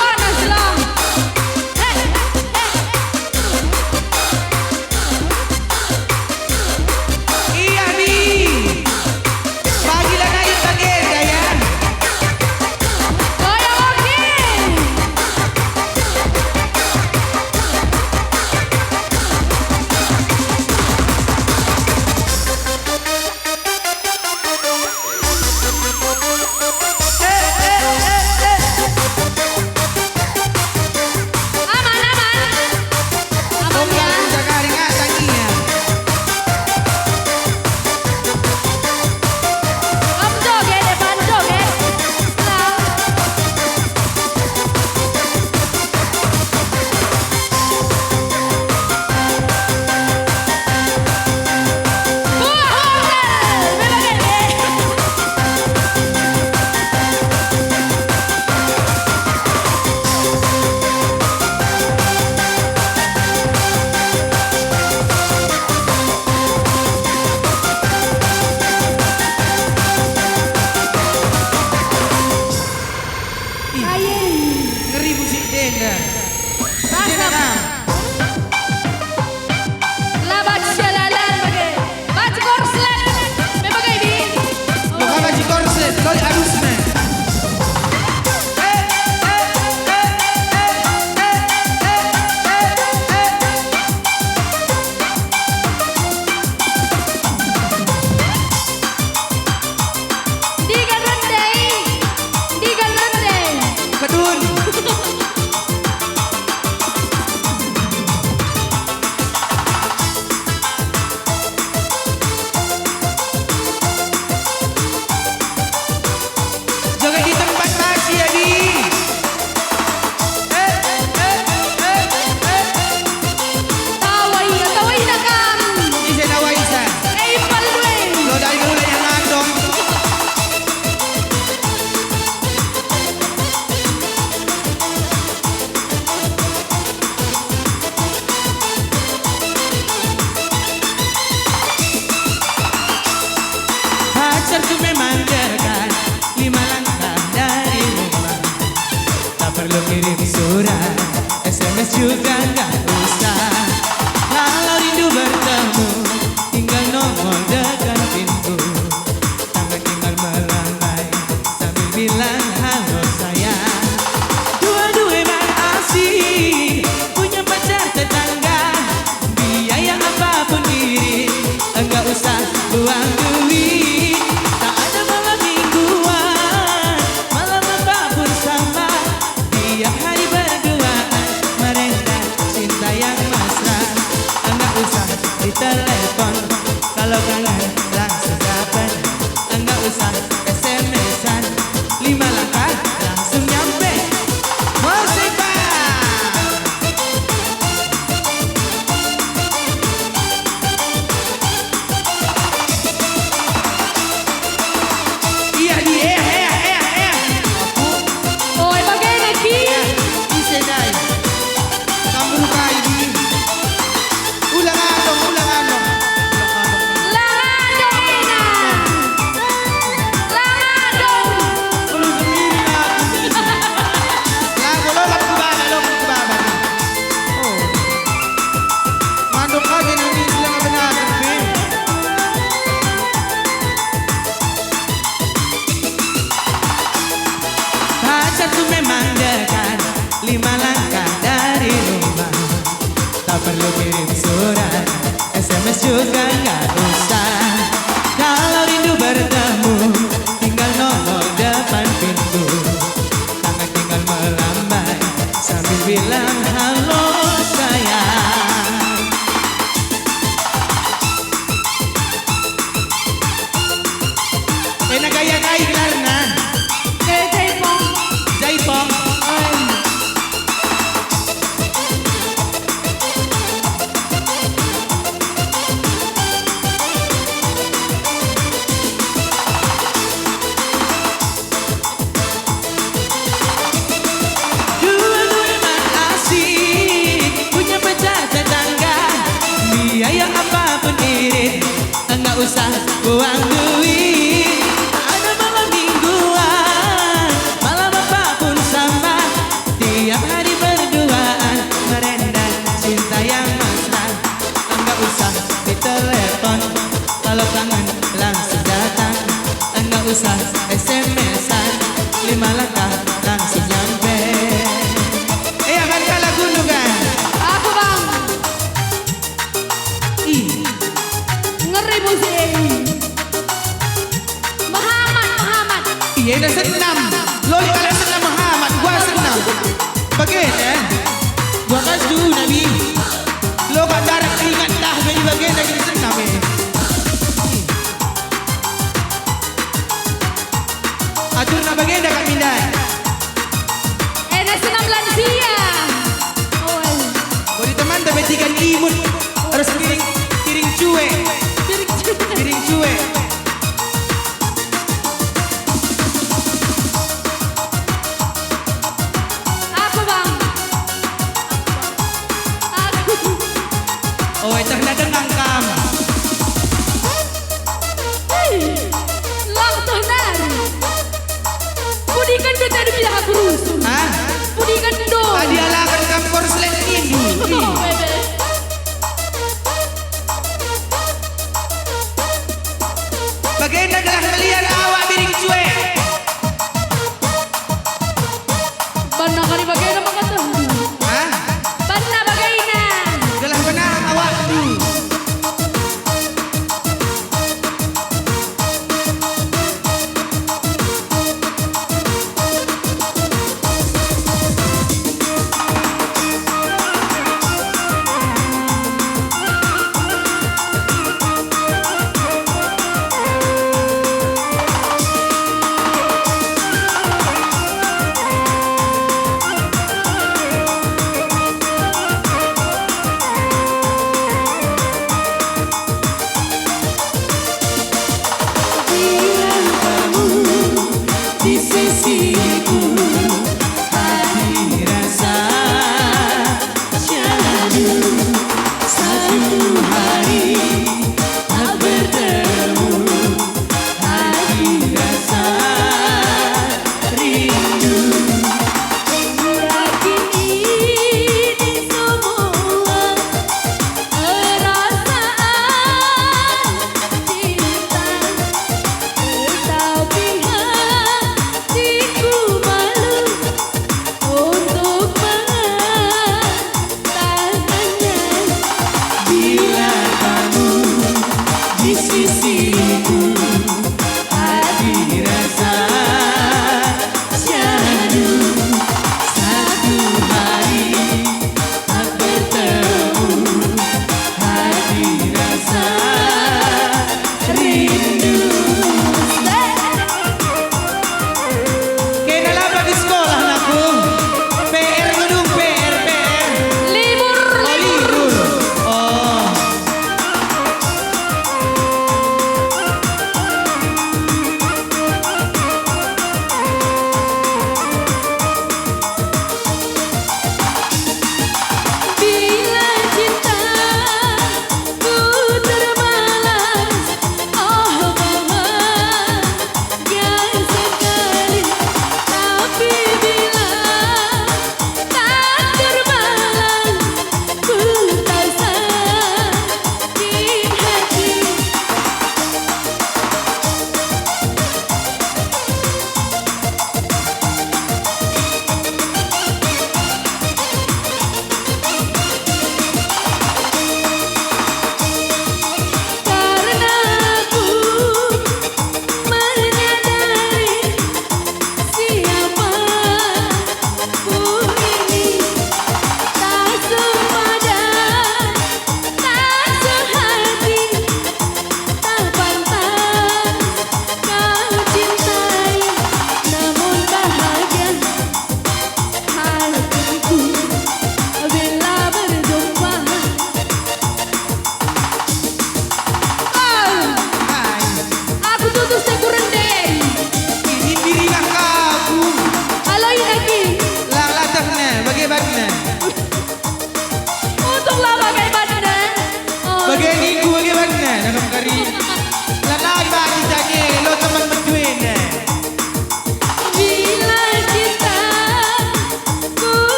Gaya kai gelarna? Eh, Jaipong. Jaipong. Oi. Dua-dua man asik, punya pacar tetangga, biaya apapun irit. Enggak usah buang duit. Ada malam mingguan, malam apa pun sama. Tiap hari berduaan, merendang cinta yang mesra. Enggak usah ditelepon, kalau kangen langsung datang. Enggak usah S M S-an, lima langkah langsung nyampe. Eh, aman kah lagundu kan? Aku, Bang. Ih. Ngeri musik e. Mehamat, mehamat. Iya, enda senam. Loli kalak senam mehamat, gua senam. Bage, eh? Gua kan dulu, Nabi. Lo kak darat keringat dah, jadi bage enda kita senam, eh. Aturna bagenda kami ndai. Enda senam lansia. Oi. Bodi temanta betikan imut. Harus piring, piring cuek. Piring cuek. Piring cuek. Apa, Bang? Aku. Oi, teh nadeng kam. Hei, lang teh nari. Pudikan do tadi bilang aku rusur. Hah? Pudikan do. Tadi alakan kam korslet nindu. Oh, bebe.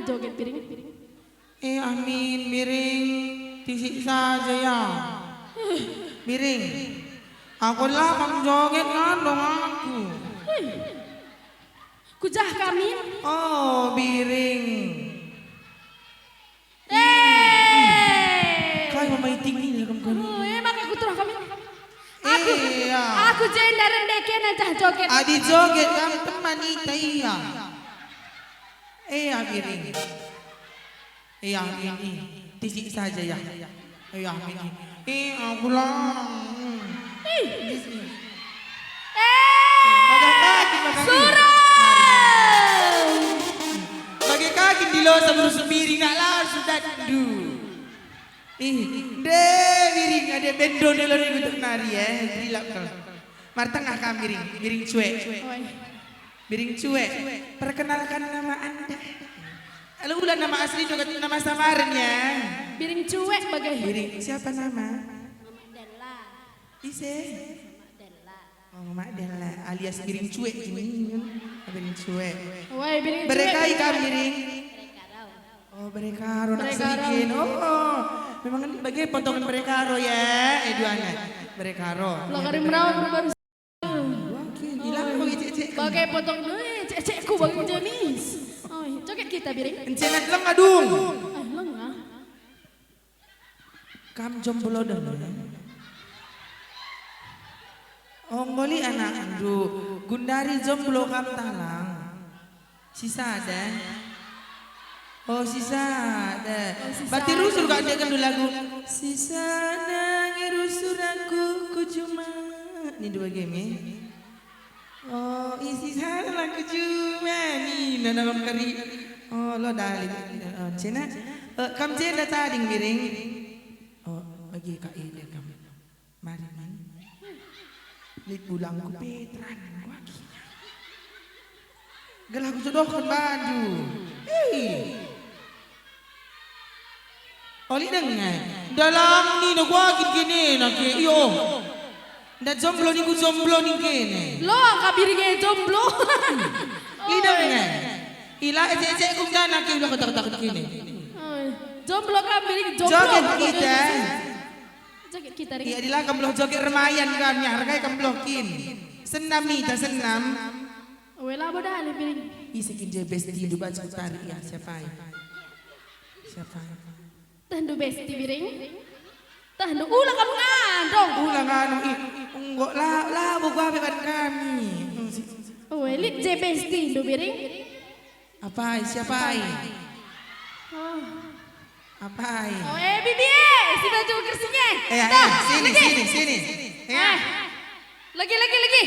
joget, Biring. Eh, amin, Biring. Tisik saja, ya. Biring. Aku lah kam joget ngandung aku. Hei. Kujah kamin. Oh, Biring. Eh. Kai mama iting ini, kam kami. Oh, eh, maka aku terus kamin. Aku, Iya. aku jenda rende kena jah joget. Adi joget kam teman ita, iya. Eh, Biring. Eh, amin, eh. Tisik saja, ya. Eh, amin, eh. Eh, aku lang. Hmm. Ih. Tisik. Eh, Bagakaki, bagakaki. Surau. Bagakaki di lo sama Biring nak lah sudah du. Ih, de Biring, ade bendo de lo ni gutuk nari, eh. Dilap kal. Mar tengah kam, Biring, Biring cuek. Oi. Biring cuek, perkenalkan nama Anda. Alu ula nama asli juga nama samaran ya. Biring cuek bage. Biring, siapa nama? Mama Della. Ise? Mama Della. Oh, Mama Della alias Biring cuek ini. Biring cuek. Woi, Biring cuek. Berekai kam, Biring? Berekaro. Oh, berekaro, nak Berekaro. Serikin. Oh, memang bage potongan berekaro ya, eh, duana. Berekaro. Lo karim rau baru. Wah, ki, gila, kau ecek-ecek. Bage potong, eh, ecek-ecekku bage jenis. Oh, joget kita, Biring. Encena leng adung. Eh, leng ah. Kam jomblo deng. Oh, nggoli anakndu. Gundari jomblo kam talang. Sisada. Oh, sisada. Oh, sisada. Berarti rusur kak dia kan lagu. Sisada nge rusur aku ku juma. Ni dua game. Oh, isi salah ku juma ni nana kari. Oh, lo dali. Oh, cena. Eh, kam cena tading Biring. Oh, bagi kak ini kam. Mari, mari. Lit bulangku pe terang ku agi. Gelah kujodohken bandu. Hei. Oli denga. Dalam ni no kuagin kene na ke. Iyo. Nda jomblo ni ku jomblo ni kene. Lo angka Biring e jomblo. Lideng Oi. nge. Ila ecek-ecek ku nda na ke ulah ketak-ketak kene. Oi. Jomblo ka Biring jomblo. Joget kita. Joget kita, Ring. Iya, dila kam beluh joget remayan kam, ya, rekai kam beluh kin. Senam ita, senam. Oe, labo dali, Biring. Ise kin je besti du baca ku tari, ya, siapa ai? Siapa ai? Tehndu besti, Biring. Tehndu ula kam ngandung. Ula nganu, ih, enggo la, labo gabe ban kami. Oe, lit je bestindu, Biring. Apai, siapa ai? Oh. Apai? Oh, eh, Bibi, eh, si baju kersing, eh. Eh, Tuh, eh, sini, lagi. sini, sini. Eh. Eh. Lagi, lagi, lagi.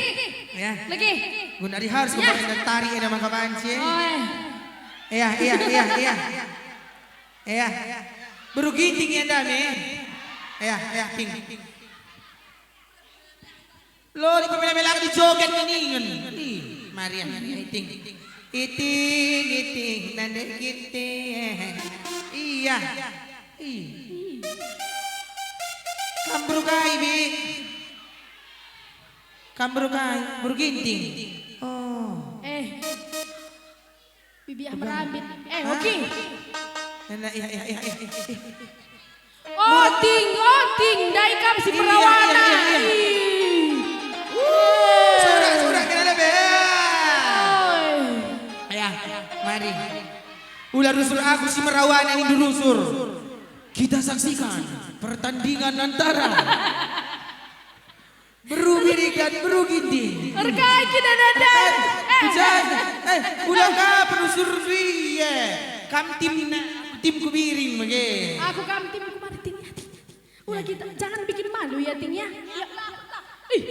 Ya. Lagi. Guna di harus Ya. kemarin tari ada maka banci. Oh, eh. Iya, iya, iya, iya. Iya. Beru Ginting ya, Dam, eh. Iya, iya, ting. Lo, di pemela-mela di joget keningen. Ih, Maria, iting. Iting, iting, nande Ginting. Iya. Ih. Kam beru kai, Bi? Kam beru kai? Beru Ginting. Oh. Eh. Bibiah Apa? merambit. Eh, Hah? oke. Enak, iya, iya, iya, iya, iya. Oting, oting, ndai kam si Iya, perawana. iya, iya, iya. Ih. Surak, surak, kena lebe. Oi. Ayah, mari. Ula rusur aku si merawana ini rusur. Kita saksikan pertandingan antara Beru Biring dan Beru Ginting. Erkai kita dandan. Eh, Eh, hujan. Eh, ulang ka penusur dui, eh. Kam tim na, tim ku Biring, mage. Aku kam tim ku Martin, ya, tim. Ulang kita, jangan bikin malu, ya, Ting, ya. Ya. Ih,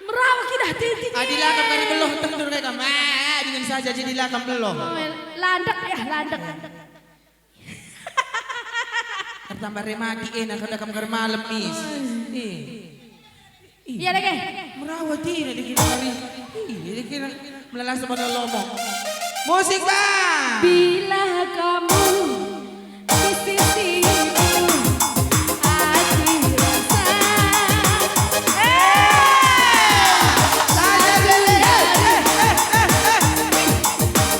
merawa kita, Ting, Ting. Adila kam kari beloh, tendur kayak kam. Ah, dengan saja jadi lah kam beloh. Oh, landek, ya, landek. Ertambah rematik, eh, nak kena kam malem, Miss. Eh. Iya, dage. Merawat ini dikira hari. Iya, dikira melalas pada lomo. Musik, Bang. Bila kamu di sisiku, hati rasa. Eh. Saja, Bebe. Eh, eh, eh, eh, eh.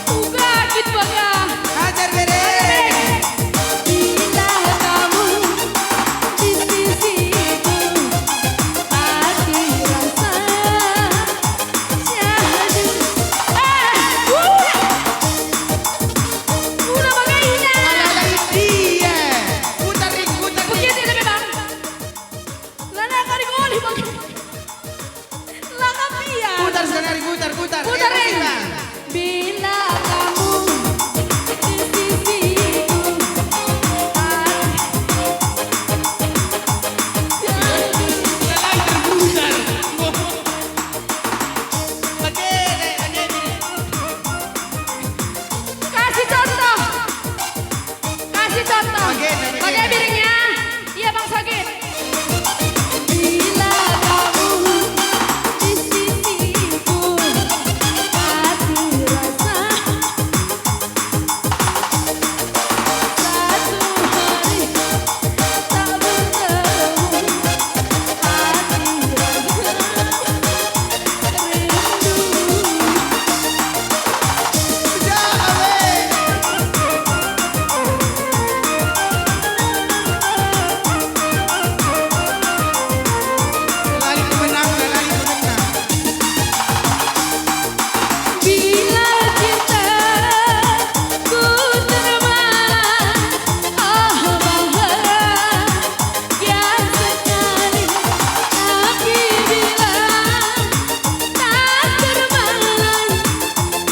Uga gitu, Bang, ya. Hajar, Bebe. Putar, putar, putar, eh, putar. Bila kamu di sisiku, hati. Mulai terputar. Oke, oke, oke. Kasih contoh. Kasih contoh. Bage, bage. Bage biringnya. Iya, Bang Sogit. Bila kamu di sisiku, hati rasa satu hari tak bertemu, hati rasa rindu. Bila cintaku terbalas, oh, bahagia sekali. Tapi bila tak terbalas,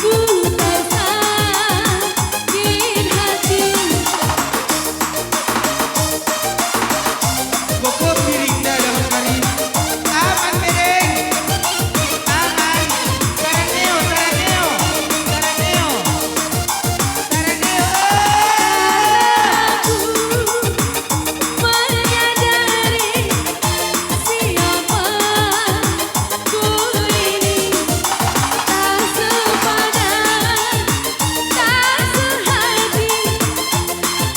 ku tersakit hati. Bokop piringna dalam karin. Aman, Bereng. Aman. Taraneo, taraneo. Taraneo. Taraneo. Aku menyadari siapa ku ini, tak sepadan, tak sehati,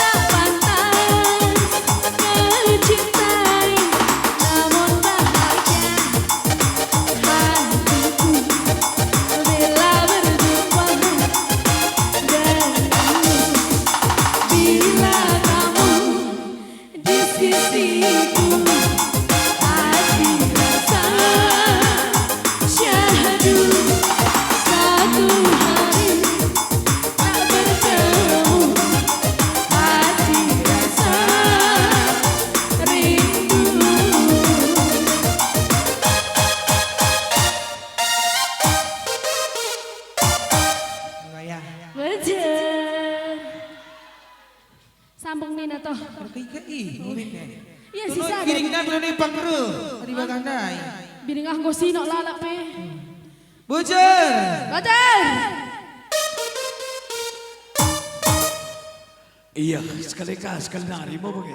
tak pantas kau cintai, namun bahagia hatiku bila berjumpa denganmu. Bila kamu di sisiku, hati rasa syahdu, satu hari tak bertemu, hati rasa rindu. Enggak ya? Betul. Sambung nina toh. Kei-kei, mumin, eh. Iya, si Sada. Kiring dan lone pangkru. Tadi bagah ndai. Biring ah, enggo sinok lalap pe. Bujur. Betul. Iya, sekali ka, sekali nari mau bage.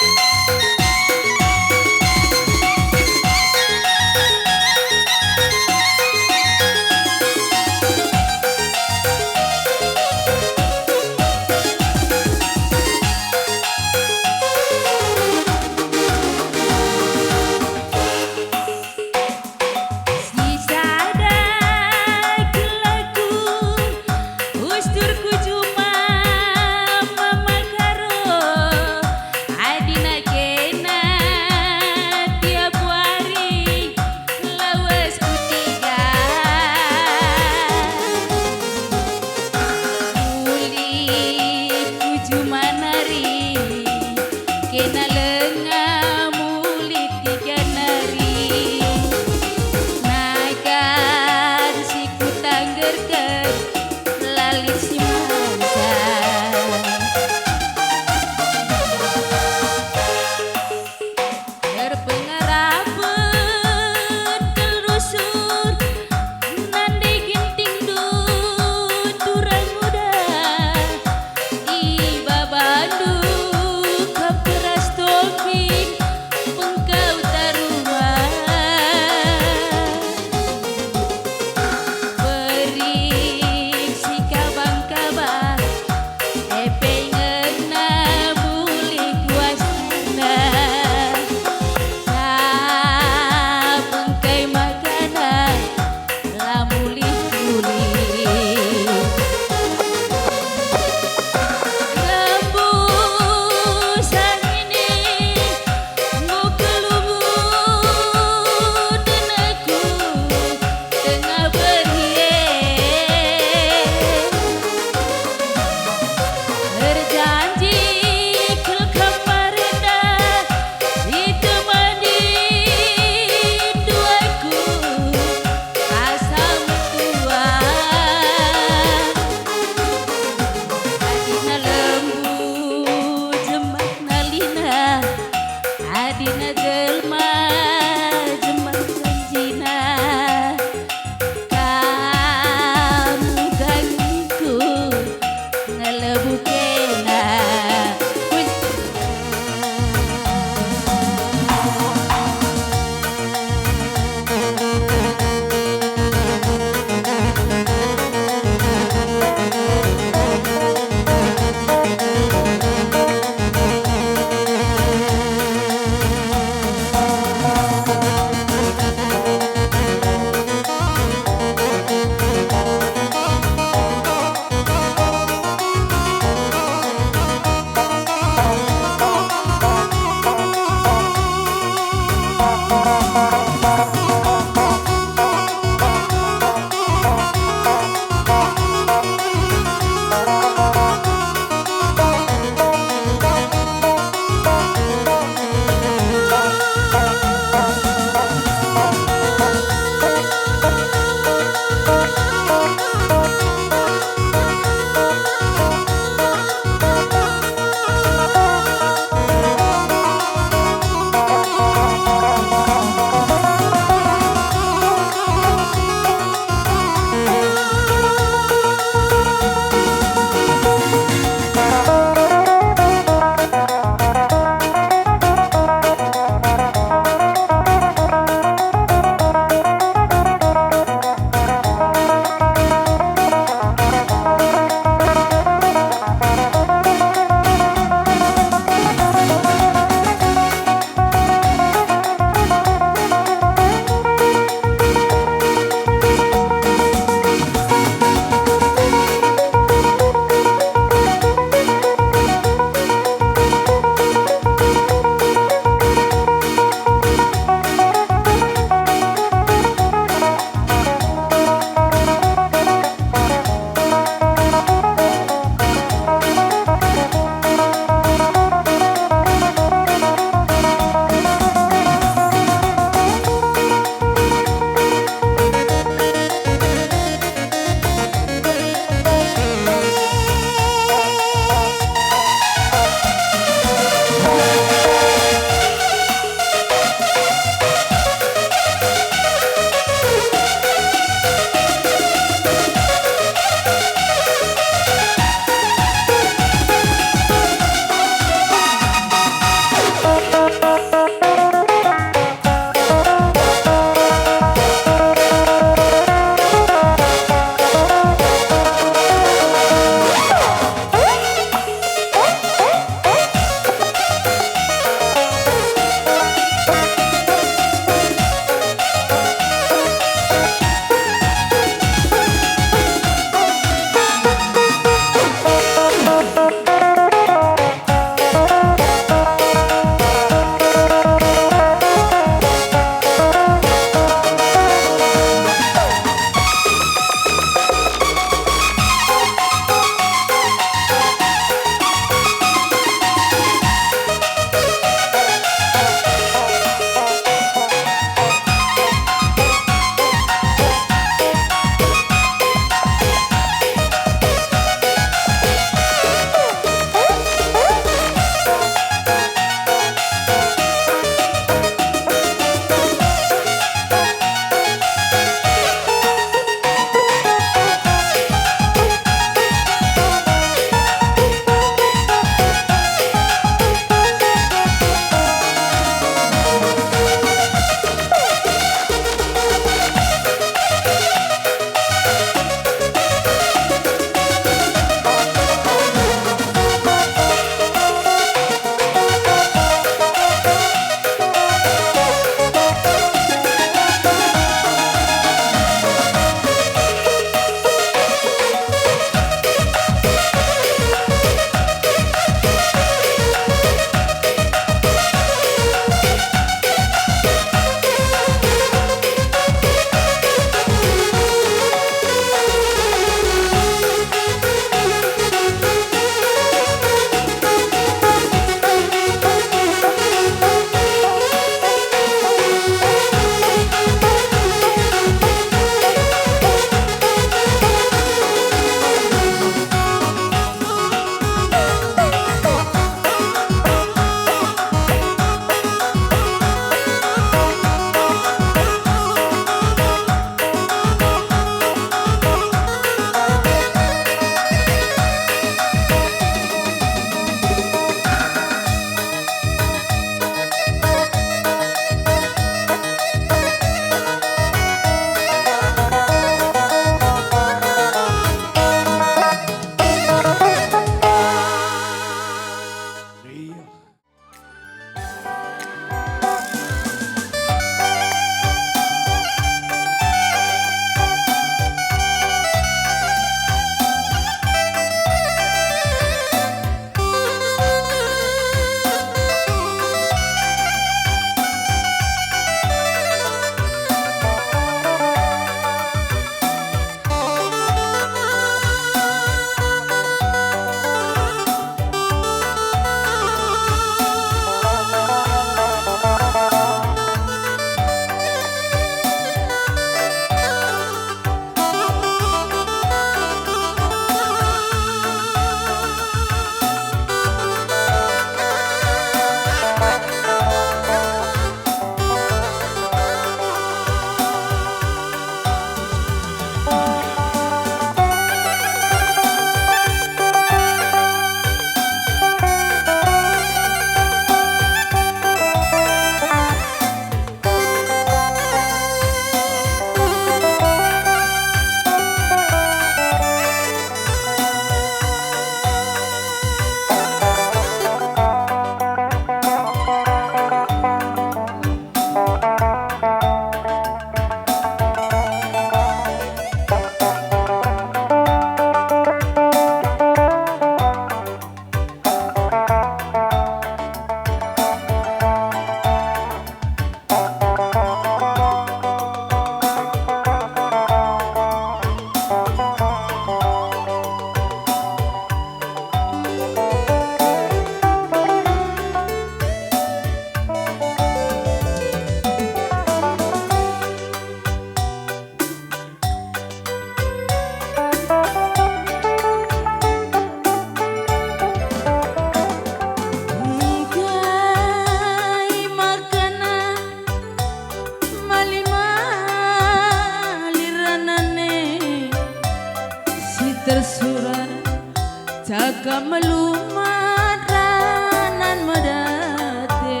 Melumat ranan medate,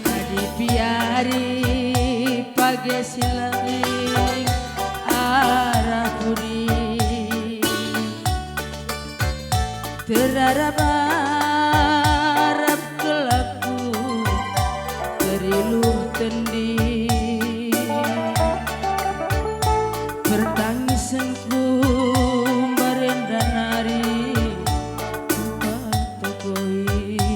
kadi piari page si leng arah pudi. Terarap-arap kelaku, teriluh tendi. Pertangisenku mbarenda nari kupatekoi.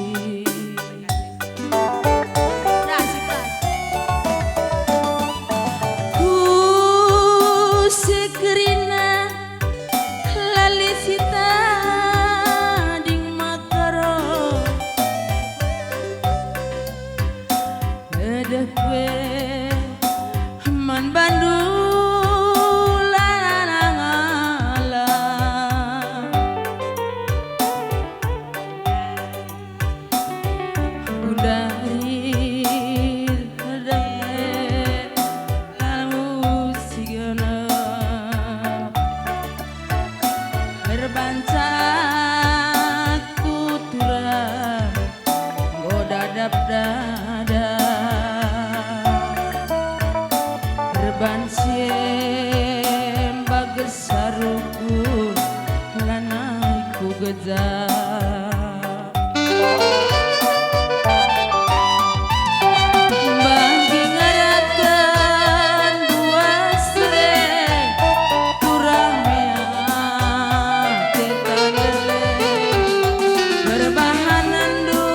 Ku sekerina lali si tading makaro. Edeh pe man bandu lanang alam. Gundari lamu si genep. Erbancak ku turang enggo dadap-dadap. Erban si em bages saruku lanai kugejap. Bagi ngaraken buas e, turang mea te talele. Perbahanenndu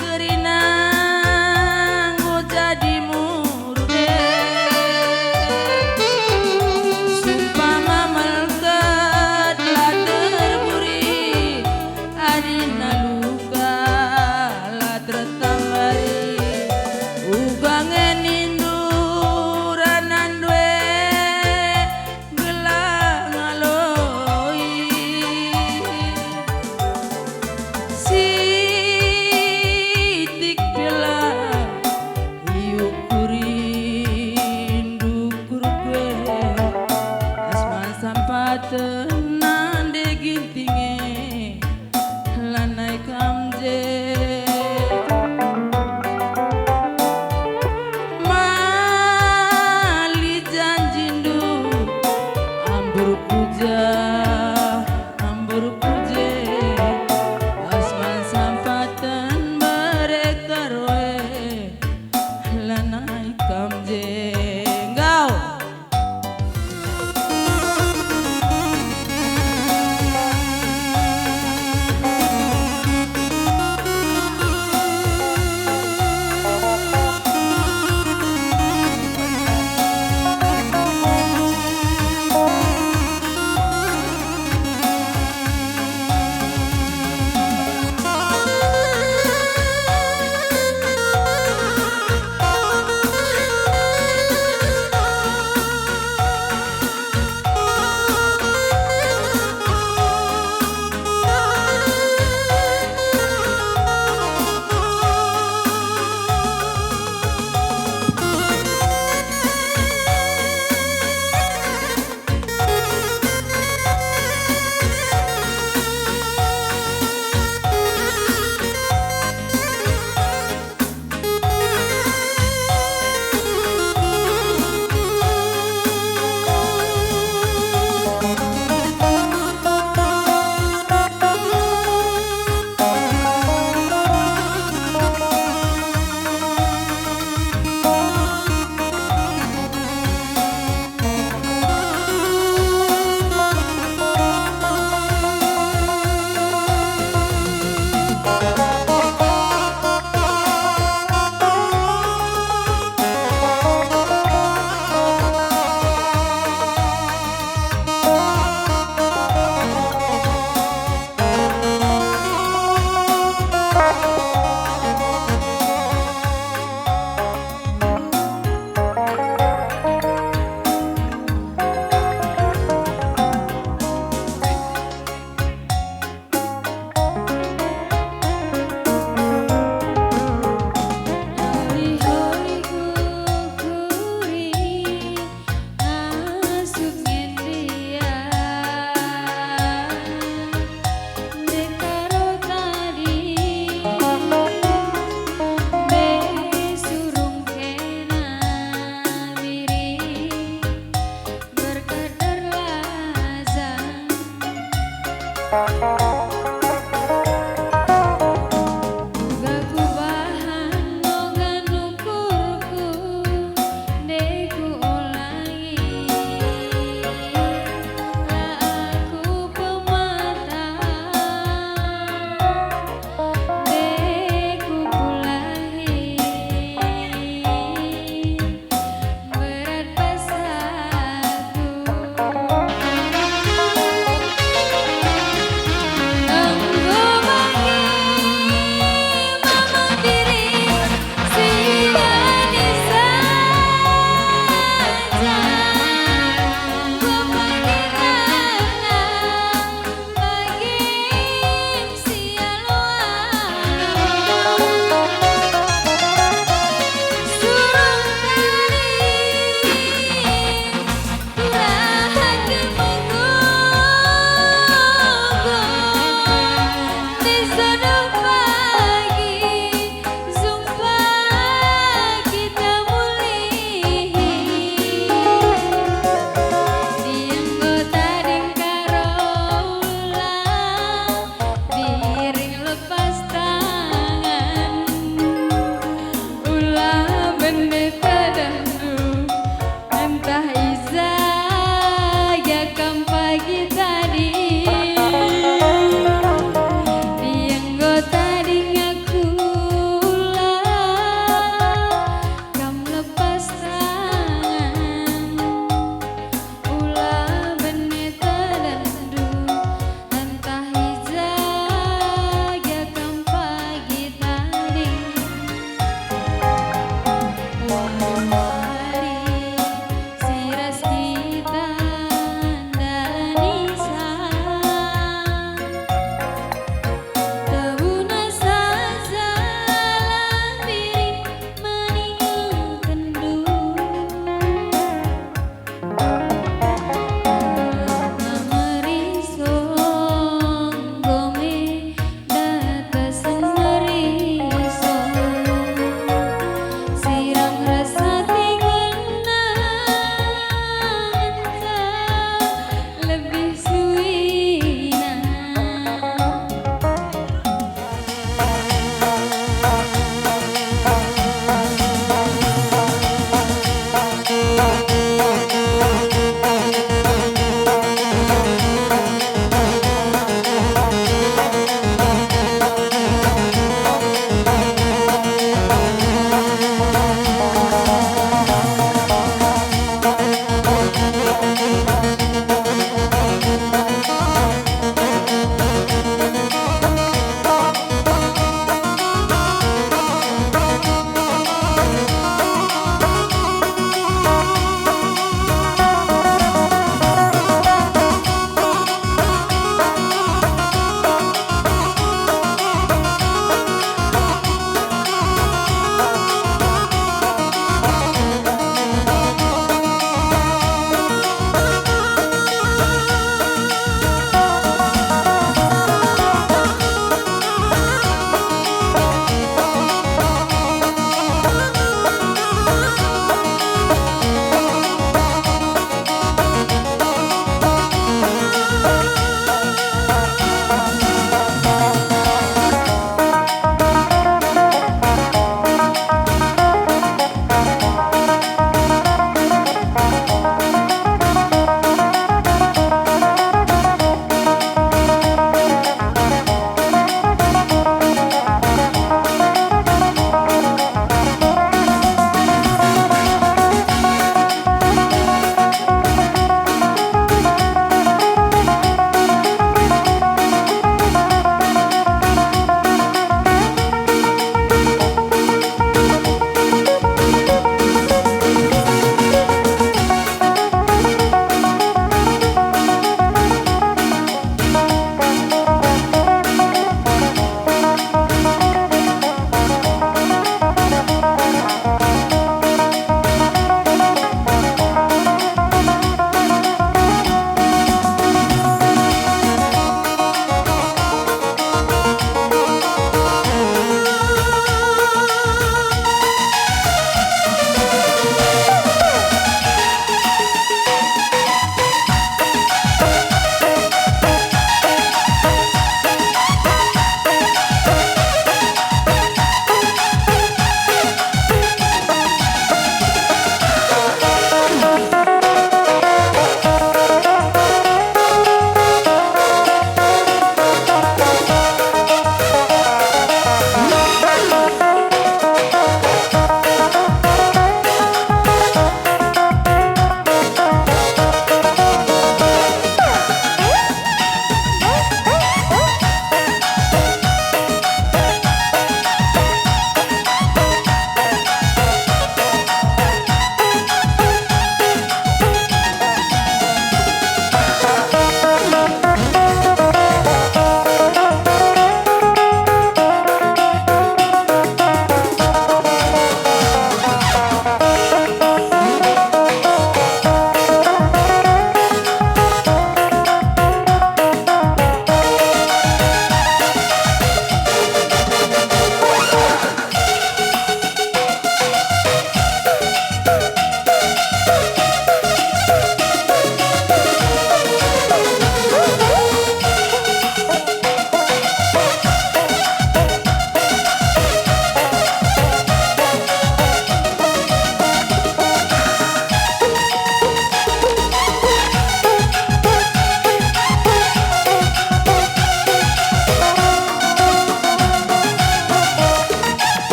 kerina enggo jadi mur. Sumpama melket la terburi, adina luka la tertambari. Uga nge nindu ranandu e gelah ngaloi. Sitik gelah iukuri ndukur kue, asman sampaten nande ginting e, lanai kam je. Mali janjindu, amburku jah, amburku je, asman sampaten mbere karoe, lanai kam je. Enggau. Uga kubahan noga nukurku, nde kuolangi, la aku pemata, nde kukulahi. Berat pasaku.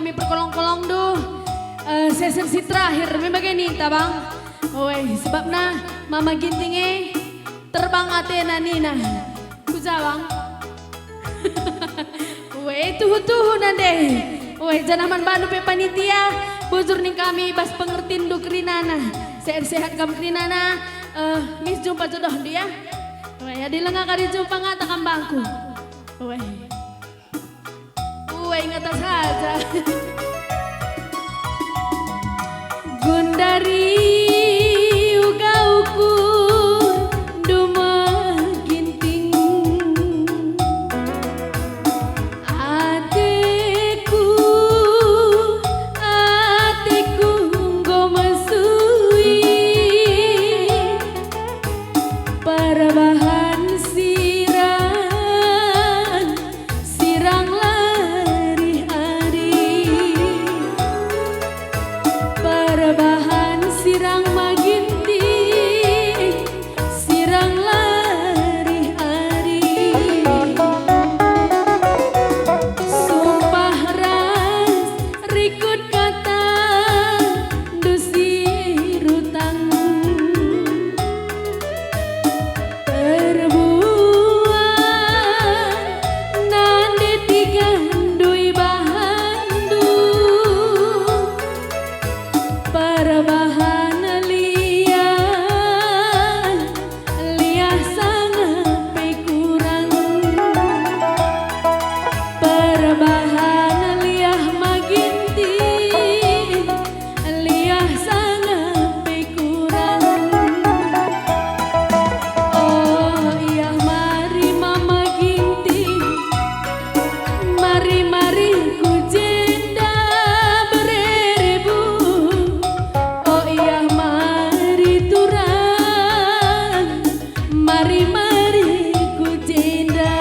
Kami perkolong-kolongndu, eh, sesen si terakhir, me bage ninta, Bang. Oe, sebabna Mama Ginting e terbang atena nina, "Ku ja, Bang?" Oe, tuhu-tuhu nande. Oe, janah man bandu pe panitia, bujur ning kami bas pengertinndu kerinana. Sehat-sehat kam kerinana, eh, mis jumpa jodohndu ya. Oe, adi langa kari jumpa ngata kam bangku. Oe. Uwe, ngata saja. Gundari uga ukur Duma Ginting. Ateku, ateku enggo mesui. Perbahan sirang, sirang larih ari. Perbahan sirang Maginting, sirang larih ari. Sumpah ras rikut kata ndu si rutang. Perbuah nande tiga ndu ibahanndu. Perbahan liah, liah sangap pe kurang. Perbahan liah Maginting, liah sangap pe kurang. Oh, iah mari Mama Ginting, mari-mari ku jenda bererebu. Oh, iah mari turang, mari-mari ku jenda.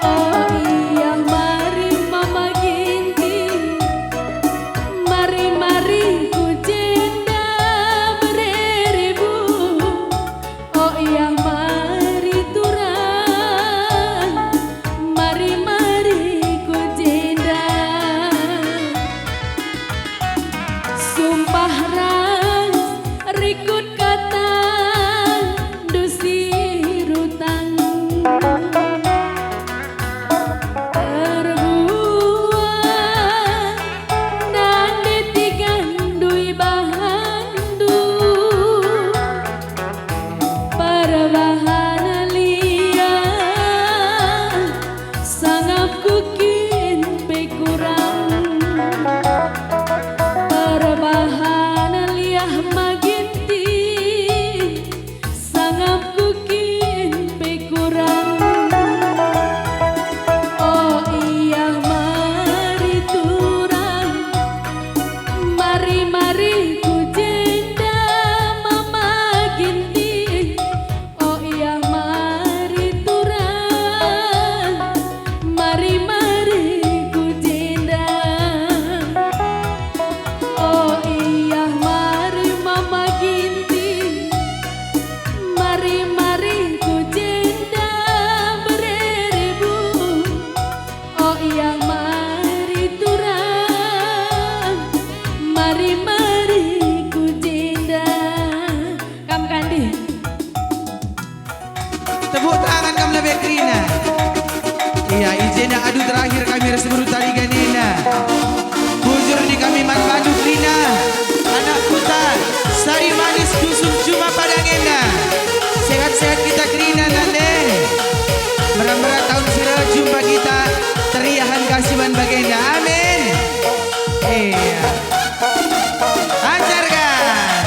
Oh, iah mari Mama Ginting, mari-mari ku jenda bererebu. Oh, iah mari turang, mari-mari ku jenda. Sumpah ras rikut kata ndu si rutang. Perbuah nande tiga ndu ibahanndu. Perbahan liah sangapku kin pe kurang. Perbahan liah Maginting, sangapku kin pe kurang. Oh, iah mari turang, mari-mari ku jenda Mama Ginting. Oh, iah mari turang, mari-mari ku jenda. Oh, iah mari Mama Ginting, mari-mari ku jenda bererebu. Oh, iah mari turang, mari-mari ku jenda. Kam kandi. Tepuk tangan kam lebe kerina. Iya, i jenda adu terakhir kami ras beru tali ganina. Bujur ning kami man bandu kerina, anak kuta, sari manis dusung cuma padang enda. Sehat-sehat kita kerina nande. Mera-mera tahun si reh jumpa kita, teriahen kasih man bagenda. Amin. Iya. Ajarkan.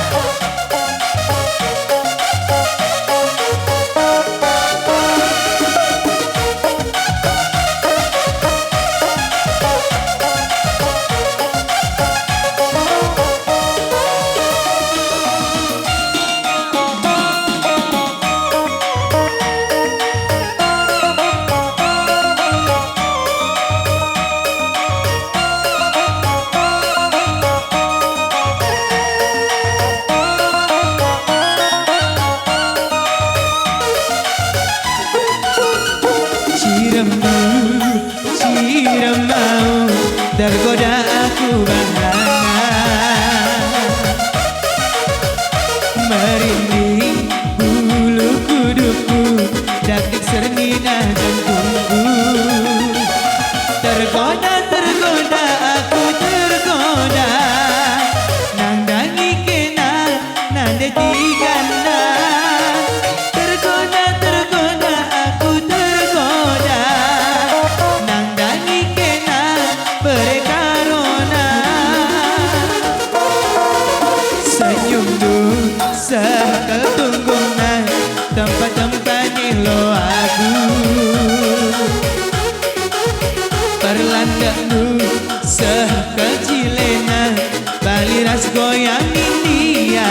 goyang India.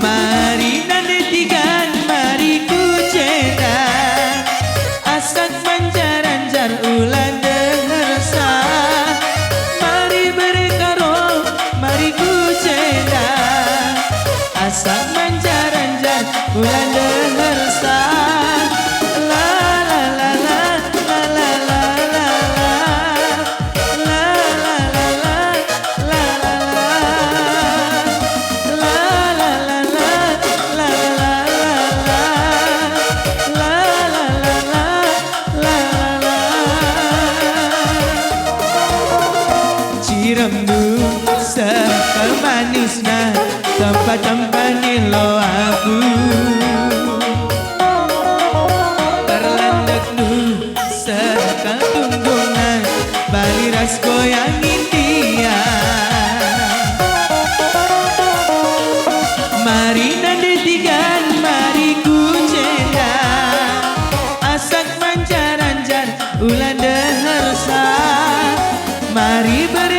Mari nande tigan, mari ku jenda. Asak manjar-anjar ula ndehersa. Mari berkaro, mari ku jenda. Asak manjar-anjar ula ndehersa. La, la, la, la, la, la, la, la, la. Ciremndu seh kal manisna, tempa-tempa nilo aku. Perlandekndu seh kal tunggungna, bali ras goyang India. Mari nande tigan, mari ku jenda. Asak manjar-anjar ula ndehersa. Mari ber